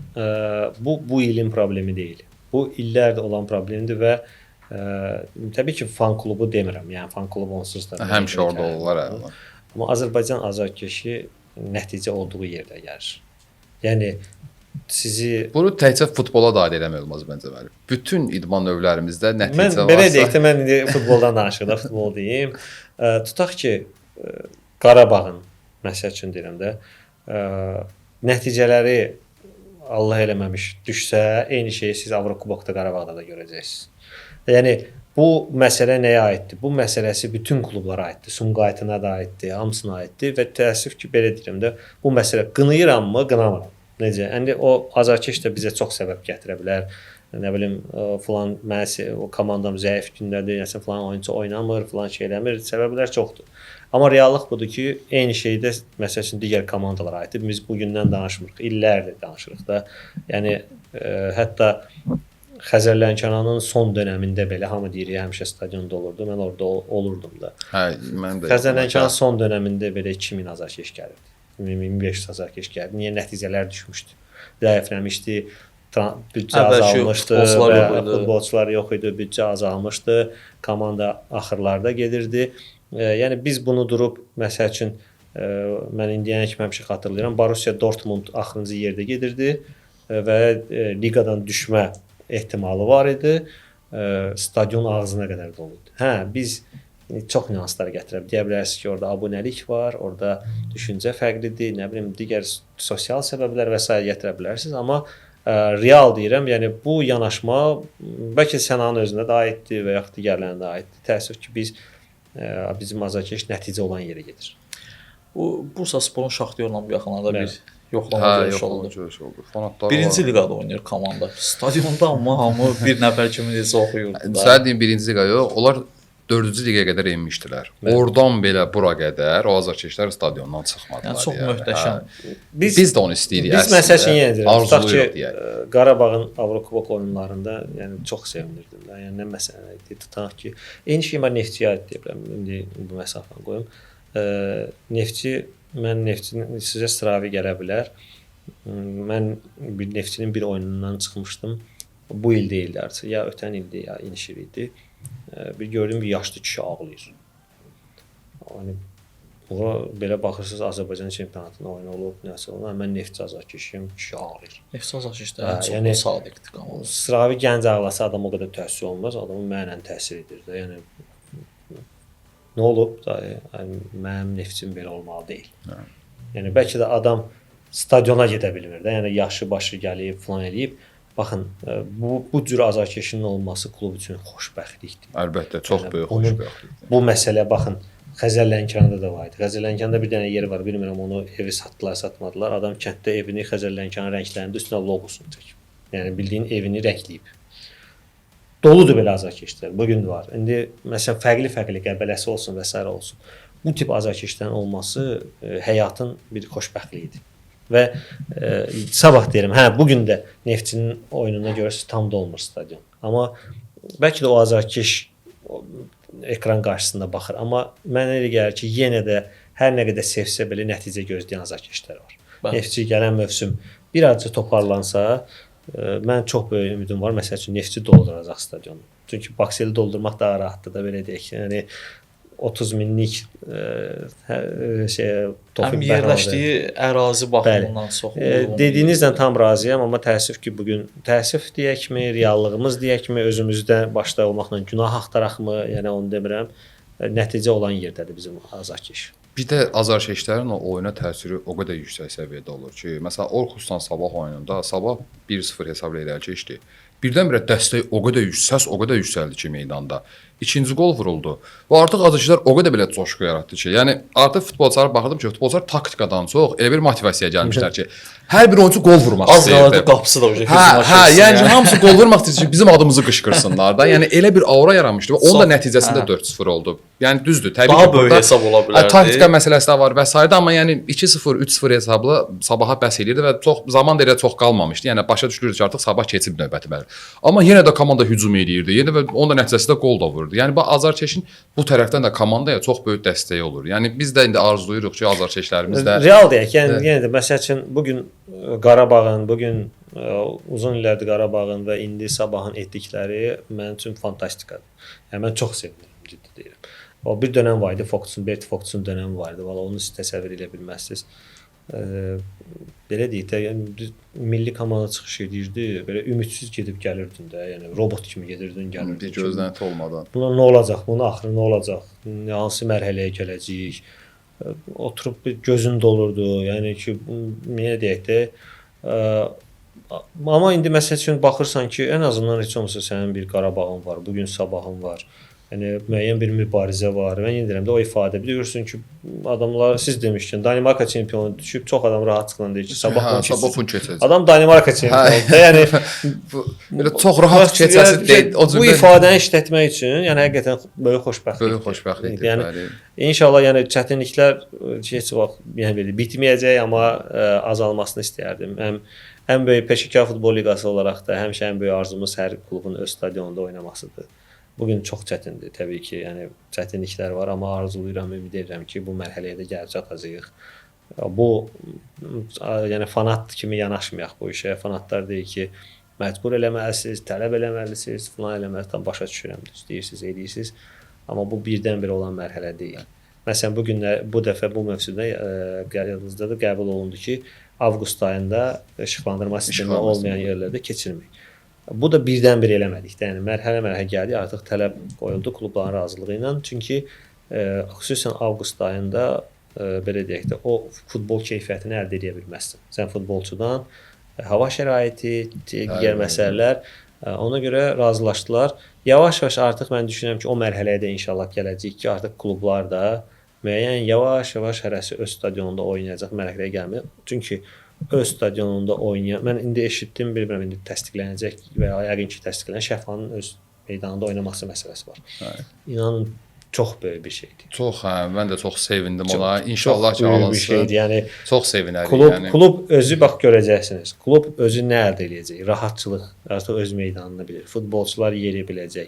bu ilin problemi deyil. Bu illərdir olan problemdir və təbii ki, fan klubu demirəm. Yəni fan klubu onsuz da həmişə orada olurlar. Hə. Amma Azərbaycan azarkeşi nəticə olduğu yerdə gəlir. Yəni sizi bunu təkcə futbola da aid eləmək olmaz məncə bəli. Bütün idman növlərimizdə nəticə varsa. Mən belə deyək də, mən indi futboldan danışıq da, futbol deyim. Tutaq ki, Qarabağın məsəl üçün deyirəm də, nəticələri Allah eləməmiş düşsə, eyni şeyi siz Avrokubokda Qarabağda da görəcəksiniz. Yəni bu məsələ nəyə aiddir? Bu məsələsi bütün klublara aiddir. Sumqayıtına da aiddir, hamısına aiddir və təəssüf ki, belə deyirəm də, bu məsələ qınayırammı, qınamıram. Necə? İndi o azarkeş də bizə çox səbəb gətirə bilər. Nə bilim, filan mənə o komandam zəif gündədir, nəsə filan oyunçu oynamır, filan şey eləmir. Səbəblər çoxdur. Amma reallıq budur ki, eyni şeydə məsəl üçün digər komandalara aiddir. Biz bugündən danışmırıq, illərdir danışırıq da. Yəni hətta Xəzər Lənkəranın son dönəmində belə hamı deyir, həmişə stadion dolurdu. Mən orada olurdum da. Hə, mən də. Xəzər Lənkəranın son dönəmində belə 2000 azarkeş gəlirdi. 1500 azarkeş gəlirdi. Niyə nəticələr düşmüşdü? Zəifləmişdi. Büdcə azalmışdı, futbolçular yox idi, büdcə azalmışdı, komanda axırlarda gedirdi. Yəni biz bunu durub, məsəl üçün, mən indiyənə kimi həmişə xatırlayıram, Borussia Dortmund axırıncı yerdə gedirdi və liqadan düşmə ehtimalı var idi. Stadion ağzına qədər dolu idi. Hə, biz çox nüanslar gətirə deyə bilərsiniz ki, orada abunəlik var, orada düşüncə fərqlidir, nə bilim, digər sosial səbəblər və s. gətirə bilərsiniz, amma real deyirəm, yəni bu yanaşma bəlkə Sənanın özünə də aiddir və yaxud digərlərinə də aiddir. Təəssüf ki, biz bizim azarkeş nəticə olan yerə gedir. Bu Bursa Sporun Şaxtyorla bu yaxınlarda bir yoxlama görüşü oldu. Fanatlar birinci liqada oynayır komanda. Stadionda amma hamı bir nəfər kimi necə oxuyurdu. Sən deyim birinci liqa yox, onlar 4-cü liqaya qədər enmişdilər. Oradan belə bura qədər o azarkeşlər stadiondan çıxmadılar. Yəni çox möhtəşəm. Hə. Biz də onu istəyirik. Biz məsəl üçün yenə deyirəm, tutaq ki, deyək. Qarabağın Avrokubok oyunlarında, yəni çox sevinirdim də. Yəni nə məsələ idi, tutaq ki, eyni şey mən Neftçiyə aid deyə bilərəm. İndi bu məsafəni qoyum. Neftçi, mən Neftçinin sizə sıravi gələ bilər. Mən bir Neftçinin bir oyunundan çıxmışdım. Bu il deyildi artıq. Ya ötən ildi, ya iniş ili idi. Bir gördüm bir yaşlı kişi ağlayır. Yəni bura belə baxırsınız Azərbaycan çempionatında oyun olub, nəsə olan. Mən Neftçi azarkeşiyəm, kişi ağlayır. Neftçi azarkeşlər ən çox yəni, sadiqdir qamada. Sıravi gənc ağlasa adam o qədər təsir olmaz, adamın mənən təsir edir də. Yəni nə olub da, yəni, mənim Neftçim belə olmalı deyil. Hə. Yəni bəlkə də adam stadiona gedə bilmir də. Yəni yaşı başı gəlib, filan eləyib. Baxın, bu cür azarkeşinin olması klub üçün xoşbəxtlikdir. Əlbəttə, çox yəni, böyük xoşbəxtlikdir. Bu məsələ baxın, Xəzər Lənkəranda da var idi. Xəzər Lənkəranda bir dənə yer var, bilmirəm onu evi satdılar, satmadılar. Adam kənddə evini Xəzər Lənkəran rənglərində üstünə loqosunu çəkib. Yəni bildiyin evini rəngləyib. Doludur belə azarkeşlər. Bu gün də var. İndi məsələn fərqli-fərqli qəbələsi olsun və sairə olsun. Bu tip azarkeşlərin olması həyatın bir xoşbəxtliyidir. Və sabah deyirəm, hə bu gün də Neftçinin oyununa görə tam dolmur stadion. Amma bəlkə də o azarkeş ekran qarşısında baxır. Amma mənə elə gəlir ki, yenə də hər nə qədər sevsə belə nəticə gözləyən azarkeşlər var. Bəli. Neftçi gələn mövsüm bir azca toparlansa, mən çox böyük ümidim var. Məsəl üçün Neftçi dolduracaq stadionu. Çünki Bakseli doldurmaq daha rahatdır da belə deyək. Yəni 30 minlik Tofiq həm yerləşdiyi ərazi baxımından çox uyğun. Dediyinizlə tam razıyam, amma təəssüf ki, bu gün təəssüf deyəkmi, reallığımız deyəkmi, özümüzdə başda olmaqla günah axtaraqmı, yəni onu demirəm. Nəticə olan yerdədir bizim azarkeş. Bir də azarkeşlərin o oyuna təsiri o qədər yüksək səviyyədə olur ki, məsələn Orxusdan Sabah oyununda Sabah 1-0 hesabla irəli keçdi. Birdən-birə dəstək o qədər səs o qədər yüksəldi ki meydanda. İkinci qol vuruldu. Və artıq azarkeşlər o qədər belə coşqu yaratdı ki, yəni artıq futbolçulara baxırdım ki, futbolçular taktikadan çox elə bir motivasiyaya gəlmişlər ki, hər bir oyunçu qol vurmaq Az istəyirdi. qalırdı qapısı da o Hə, yəni hamısı qol vurmaq istəyir ki, bizim adımızı qışqırsınlar da. Yəni elə bir aura yaranmışdı və onun da nəticəsində 4-0 oldu. Yəni düzdür, təbii daha ki, böyük hesab ola bilərdi. Taktika məsələsi də var və sairə, amma yəni 2-0, 3-0 hesabla Sabaha bəs eləyirdi və çox zaman da elə çox qalmamışdı. Yəni başa düşülürdü ki, artıq Sabah keçib növbəti bəli. Amma yenə də komanda hücum eləyirdi. Yenə də onun da nəticəsində qol da vururdu. Yəni bu azarkeşin bu tərəfdən də komandaya çox böyük dəstəyi olur. Yəni biz də indi arzulayırıq ki, azarkeşlərimiz də real deyək. Yəni yenə də məsəl üçün bu gün Qarabağın, bu gün uzun illərdir Qarabağın və indi Sabahın etdikləri mənim üçün fantastikadır. Yəni mən çox sevinirəm, ciddi deyirəm. O bir dönəm var idi, Foxun, Bert Foxun dönəmi var idi. Valla onu siz təsəvvür edə bilməzsiniz. Belə deyək də, yəni milli komanda çıxış edirdi, belə ümidsiz gedib gəlirdin də, yəni robot kimi gedirdin, gəlirdin. Bir gözlənti olmadan. Buna nə olacaq? Bunun axırı nə olacaq? Hansı mərhələyə gələcəyik? Oturub bir gözün dolurdu. Yəni ki, nə deyək də, amma indi məsəl üçün baxırsan ki, ən azından heç olmasa sənin bir Qarabağın var, bu gün Sabahın var. Yəni müəyyən bir mübarizə var. Mən yenə deyirəm də o ifadə. Bilirsən ki, adamlar siz demişkən Danimarka çempionu düşüb, çox adam rahat çıxan deyir ki, Sabah Sabah bunu keçəcək. Adam Danimarka çempionudur. Yəni bu belə çox rahat keçəsi deyil. O bu ifadəni işlətmək üçün, yəni həqiqətən böyük xoşbəxtlikdir. Böyük xoşbəxtlikdir. Yəni bəli. İnşallah yəni çətinliklər heç vaxt yəni belə bitməyəcək, amma azalmasını istəyərdim. Həm ən böyük Peşəkar Futbol Liqası olaraq da həmişə ən böyük arzumuz hər klubun öz stadionunda oynamasıdır. Bugün çox çətindir təbii ki, yəni çətinliklər var, amma arzulayıram, ümid edirəm ki, bu mərhələyə də gəlib çatacağıq. Bu yəni fanat kimi yanaşmayaq bu işə. Fanatlar deyir ki, məcbur eləməlisiniz, tələb eləməlisiniz, filan eləməlisiniz. Tam başa düşürəm, düz deyirsiniz, eləyirsiniz. Amma bu birdən-birə olan mərhələ deyil. Məsələn, bu günlər, bu dəfə bu mövsümdə yadınızda da qəbul olundu ki, avqust ayında işıqlandırma sistemi olmayan yerlərdə keçirmək. Bu da birdən-bir eləmədik də. Yəni mərhələ-mərhələ gəldi, artıq tələb qoyuldu klubların razılığı ilə. Çünki xüsusən avqust ayında belə deyək də o futbol keyfiyyətini əldə edə bilməzsən. Sən futbolçudan hava şəraiti, digər məsələlər, ona görə razılaşdılar. Yavaş-yavaş artıq mən düşünürəm ki, o mərhələyə də inşallah gələcəyik ki, artıq klublar da müəyyən yavaş-yavaş hərəsi öz stadionunda oynayacaq mərhələyə gəlmir. Çünki öz stadionunda oynayan, mən indi eşitdim, bilmirəm indi təsdiqlənəcək və ya yəqin ki təsdiqlənər, Şəfanın öz meydanında oynaması məsələsi var. İnanın çox böyük bir şeydir. Çox, hə, mən də çox sevindim ona. İnşallah çox ki böyük bir alınsın. şeydir. Yəni Çox sevinərik. klub yəni. klub özü bax görəcəksiniz. Klub özü nə əldə eləyəcək? Rahatçılıq, artıq öz meydanını bilir. Futbolçular yeri biləcək.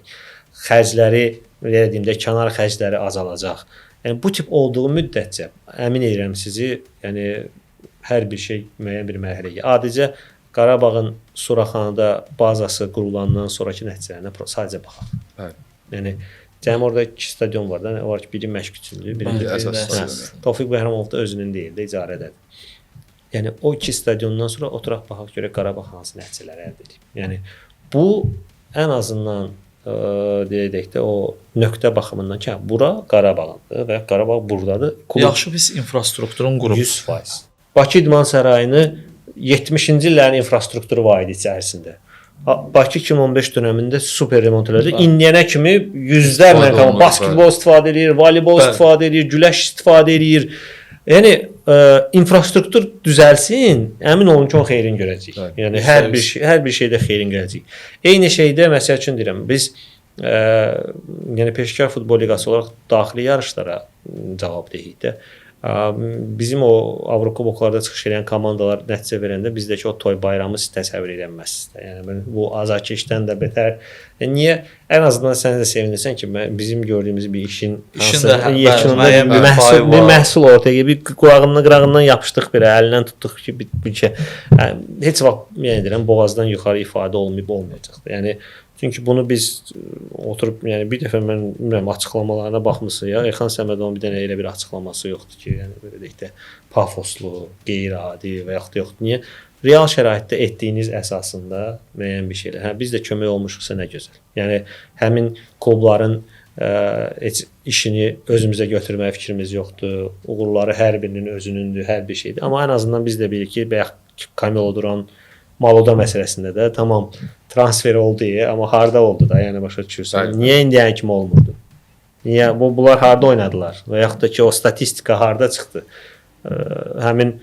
Xərcləri, belə deyim də, kənar xərcləri azalacaq. Yəni bu tip olduğu müddətcə əmin edirəm sizi, yəni hər bir şey müəyyən bir mərhələyə. Adicə Qarabağın Suraxanıda bazası qurulandan sonrakı nəticələrinə sadəcə baxaq. Bəli. Yəni cəmi orada iki stadion var da, var ki, biri məşq üçündür, biri Bəli, də əsas Hə, stadion. Tofiq Bəhramov da özünün deyil də, icarədədir. Yəni o iki stadiondan sonra oturaq baxaq görək Qarabağ hansı nəticələr əldə edib. Yəni bu ən azından deyək də o nöqtə baxımından ki, hə, bura Qarabağındır və Qarabağ burdadır. Klub Yaxşı pis infrastrukturun qurub. 100%. Bakı İdman Sarayını 70-ci illərin infrastrukturu var idi içərisində. Bakı 2015 dövründə super remont elədi. İndiyənə kimi yüzlərlə İstifadə komanda olunur, basketbol istifadə eləyir, voleybol Bəli. istifadə eləyir, güləş istifadə eləyir. Yəni infrastruktur düzəlsin, əmin olun ki, onun xeyrini görəcəyik. Bəli. Yəni hər bir şey, hər bir şeydə xeyrini görəcəyik. Eyni şeydə məsəl üçün deyirəm, biz yəni Peşəkar Futbol Liqası olaraq daxili yarışlara cavab deyik də. Bizim o Avrokuboklarda çıxış edən komandalar nəticə verəndə bizdəki o toy bayramı siz təsəvvür edə bilməzsiniz də. Yəni mən bu azarkeşdən də betər. Yəni niyə ən azından sən də sevinirsən ki, bizim gördüyümüz bir işin İşin də hansısa yekununda bəli, müəyyən bir bir məhsul, payı bir var. məhsul ortaya gəlib, bir qurağından yapışdıq belə, əlindən tutduq ki, bir şey. Heç vaxt yəni deyirəm, boğazdan yuxarı ifadə olmayıb olmayacaqdır. Yəni çünki bunu biz oturub, yəni bir dəfə mən bilmirəm açıqlamalarına baxmısınız ya, Elxan Səmədovun bir dənə elə bir açıqlaması yoxdur ki, yəni belə deyək də pafoslu, qeyri-adi və yaxud da yoxdur. Niyə? Real şəraitdə etdiyiniz əsasında müəyyən bir şeylər. Hə, biz də kömək olmuşuqsa nə gözəl. Yəni həmin klubların heç işini özümüzə götürməyə fikrimiz yoxdur. Uğurları hər birinin özünündür, hər bir şeydir. Amma ən azından biz də bilirik ki, bayaq Kamilo Duran Maloda məsələsində də tamam transfer oldu, amma harda oldu da, yəni başa düşürsən. Bəli. Niyə indiyən kimi olmurdu? Niyə bunlar harda oynadılar? Və yaxud da ki, o statistika harda çıxdı? Həmin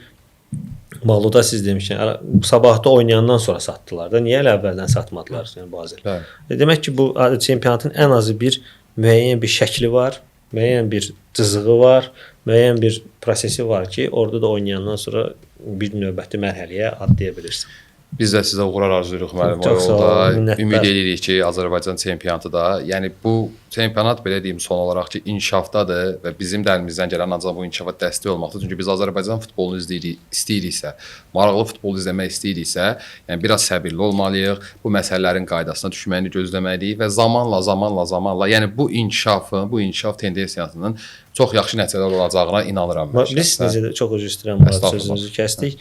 Maluda siz demişkən, sabahda oynayandan sonra satdılar da. Niyə elə əvvəldən satmadılar? Yəni Basel. Bəli. Demək ki, bu çempionatın ən azı bir müəyyən bir şəkli var, müəyyən bir cızığı var, müəyyən bir prosesi var ki, orada da oynayandan sonra bir növbəti mərhələyə atlaya bilirsən. Biz də sizə uğurlar arzulayırıq müəllim o Çox sağ olun, yolda. minnətdar. Ümid edirik ki, Azərbaycan çempionatı da, yəni bu çempionat belə deyim son olaraq ki, inkişafdadır və bizim də əlimizdən gələn ancaq bu inkişafa dəstək olmaqdır. Çünki biz Azərbaycan futbolunu izləyirik, istəyiriksə, maraqlı futbol izləmək istəyiriksə, yəni biraz səbirli olmalıyıq, bu məsələlərin qaydasına düşməyini gözləməliyik və zamanla, yəni bu inkişafın, bu inkişaf tendensiyasının çox yaxşı nəticələr olacağına inanıram mən. Biz şəxsən. necə də çox üzr istəyirəm, Murad, Estağfurullah. sözünüzü kəsdik.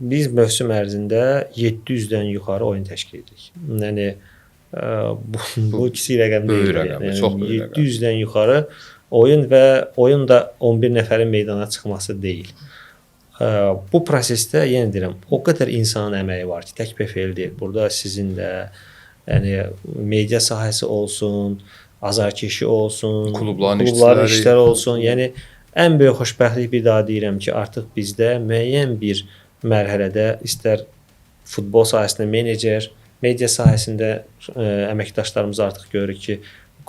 Biz mövsüm ərzində 700-dən yuxarı oyun təşkil edirik. Yəni bu kiçik rəqəm deyil. Böyük rəqəmdir, Yəni, çox böyük rəqəmdir. 700-dən yuxarı oyun və oyun da 11 nəfərin meydana çıxması deyil. Bu prosesdə yenə deyirəm, o qədər insanın əməyi var ki, tək PFL deyil. Burada sizin də, yəni media sahəsi olsun, azarkeşi olsun, Klubların işçiləri. işləri olsun. Yəni ən böyük xoşbəxtlik bir daha deyirəm ki, artıq bizdə müəyyən bir mərhələdə istər futbol sahəsində menecer, media sahəsində əməkdaşlarımız artıq görürük ki,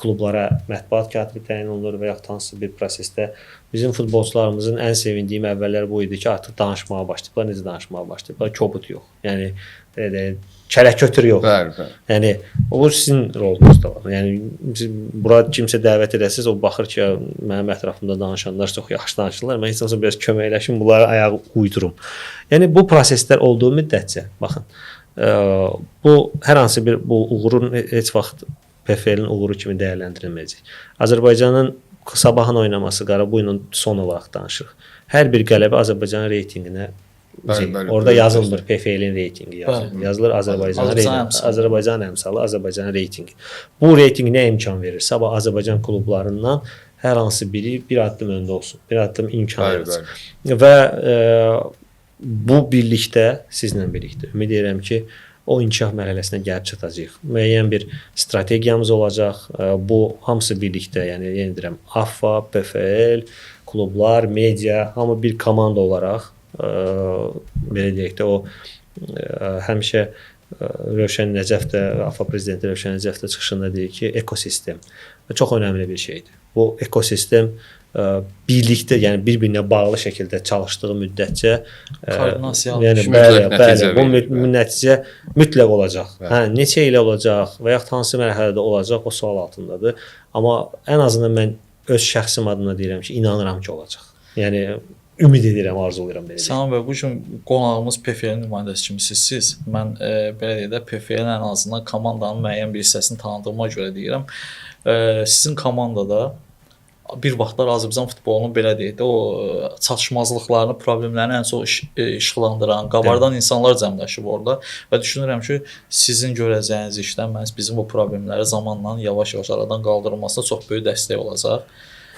klublara mətbuat katibi təyin olunur və yaxud hansısa bir prosesdə bizim futbolçularımızın ən sevindiyim əvvəllər bu idi ki, artıq danışmağa başlayıblar. Necə danışmağa başlayıblar? Kobud yox. Yəni belə deyək, kələkötür yox. Bəli, bəli. Yəni o sizin rolunuz da var. Yəni siz bura kimsə dəvət edəsiniz, o baxır ki, ya, mənim ətrafımda danışanlar çox yaxşı danışırlar. Mən heç olmasa biraz köməkləşim, bunlara ayaq uydurum. Yəni bu proseslər olduğu müddətcə, baxın, bu hər hansı bir bu uğurun heç vaxt PFL-in uğuru kimi dəyərləndirilməyəcək. Azərbaycanın sabahın oynaması Qarabağ ilə son olaraq danışırıq. Hər bir qələbə Azərbaycanın reytinqinə Bəli, bəli, orada böyük yazılmır PFL-in reytinqi yazılır. Bəli. Yazılır Azərbaycan Azərbaycan reytinqi. əmsalı. Azərbaycan əmsalı, Azərbaycan reytinqi. Bu reytinq nə imkan verir? Sabah Azərbaycan klublarından hər hansı biri bir addım öndə olsun, bir addım imkan Bəli, yaratsın. bəli. Və bu birlikdə sizlə birlikdə ümid edirəm ki, o inkişaf mərhələsinə gəlib çatacağıq. Müəyyən bir strategiyamız olacaq. Bu hamısı birlikdə, yəni yenə deyirəm, AFFA, PFL, klublar, media, hamı bir komanda olaraq belə deyək də o həmişə Rövşən Nəcəf də, AFA prezidenti Rövşən Nəcəf də çıxışında deyir ki, ekosistem çox önəmli bir şeydir. Bu ekosistem birlikdə, yəni bir-birinə bağlı şəkildə çalışdığı müddətcə Koordinasiya yəni mütləq bəli, nəticə bəli, bu verir, bəli. nəticə mütləq olacaq. Bəli. Hə, neçə ilə olacaq və yaxud hansı mərhələdə olacaq, o sual altındadır. Amma ən azından mən öz şəxsim adına deyirəm ki, inanıram ki, olacaq. Yəni ümid edirəm, arzulayıram belə deyim. Sənan bəy, bu gün qonağımız PFL-in nümayəndəsi kimi sizsiz. Mən belə deyək də PFL-in ən azından komandanın müəyyən bir hissəsini tanıdığıma görə deyirəm. Sizin komandada bir vaxtlar Azərbaycan futbolunun belə deyək də o çatışmazlıqlarını, problemlərini ən çox işıqlandıran, qabardan insanlar cəmləşib orada və düşünürəm ki, sizin görəcəyiniz işdən məhz bizim bu problemləri zamanla yavaş-yavaş aradan qaldırılmasına çox böyük dəstək olacaq.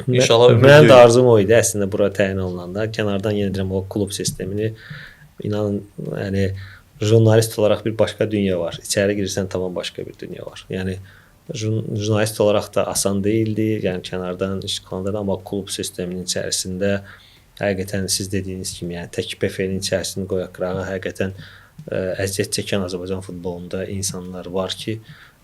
İnşallah Mənim də ümidliyik. arzum o idi əslində bura təyin olunanda. Kənardan yenə deyirəm o klub sistemini inanın, yəni jurnalist olaraq bir başqa dünya var. İçəri girirsən tamam başqa bir dünya var. Yəni jurnalist olaraq da asan deyildi. Yəni kənardan işıqlandırdı, amma klub sisteminin içərisində həqiqətən siz dediyiniz kimi, yəni tək PFL-in içərisini qoyaq qırağa, həqiqətən əziyyət çəkən Azərbaycan futbolunda insanlar var ki,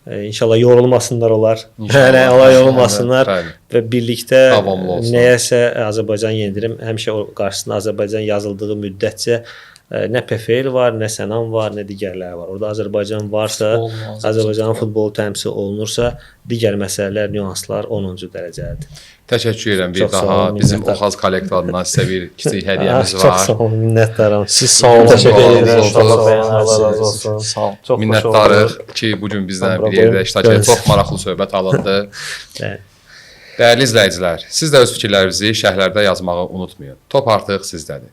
inşallah yorulmasınlar onlar. İnşallah. Hələ onlar yorulmasınlar Bəli. və birlikdə Davamlı olsun. nəyəsə Azərbaycan yendirim. Həmişə o qarşısına Azərbaycan yazıldığı müddətcə nə PFL var, nə Sənan var, nə digərləri var. Orada Azərbaycan varsa, Futbol, Azərbaycanın futbolu təmsil olunursa, digər məsələlər, nüanslar 10-cu dərəcəlidir. Təşəkkür edirəm bir Çox sağ daha. olun, Bizim minnətdaram. Oxaz kollektiv adından sizə bir kiçik hədiyyəmiz Çox var. sağ olun, minnətdaram. Siz sağ olun. Təşəkkür edirəm. Olsun. Çox sağ olun. Allah razı olsun. Sağ olun. Çox xoş Minnətdarıq oldu. ki, bu gün bizlə Bura bir yerdə qoyun. iştirak etdi. Görünsün. Çox maraqlı söhbət alındı. Bəli. Dəyərli izləyicilər, siz də öz fikirlərinizi şərhlərdə yazmağı unutmayın. Top artıq sizdədir.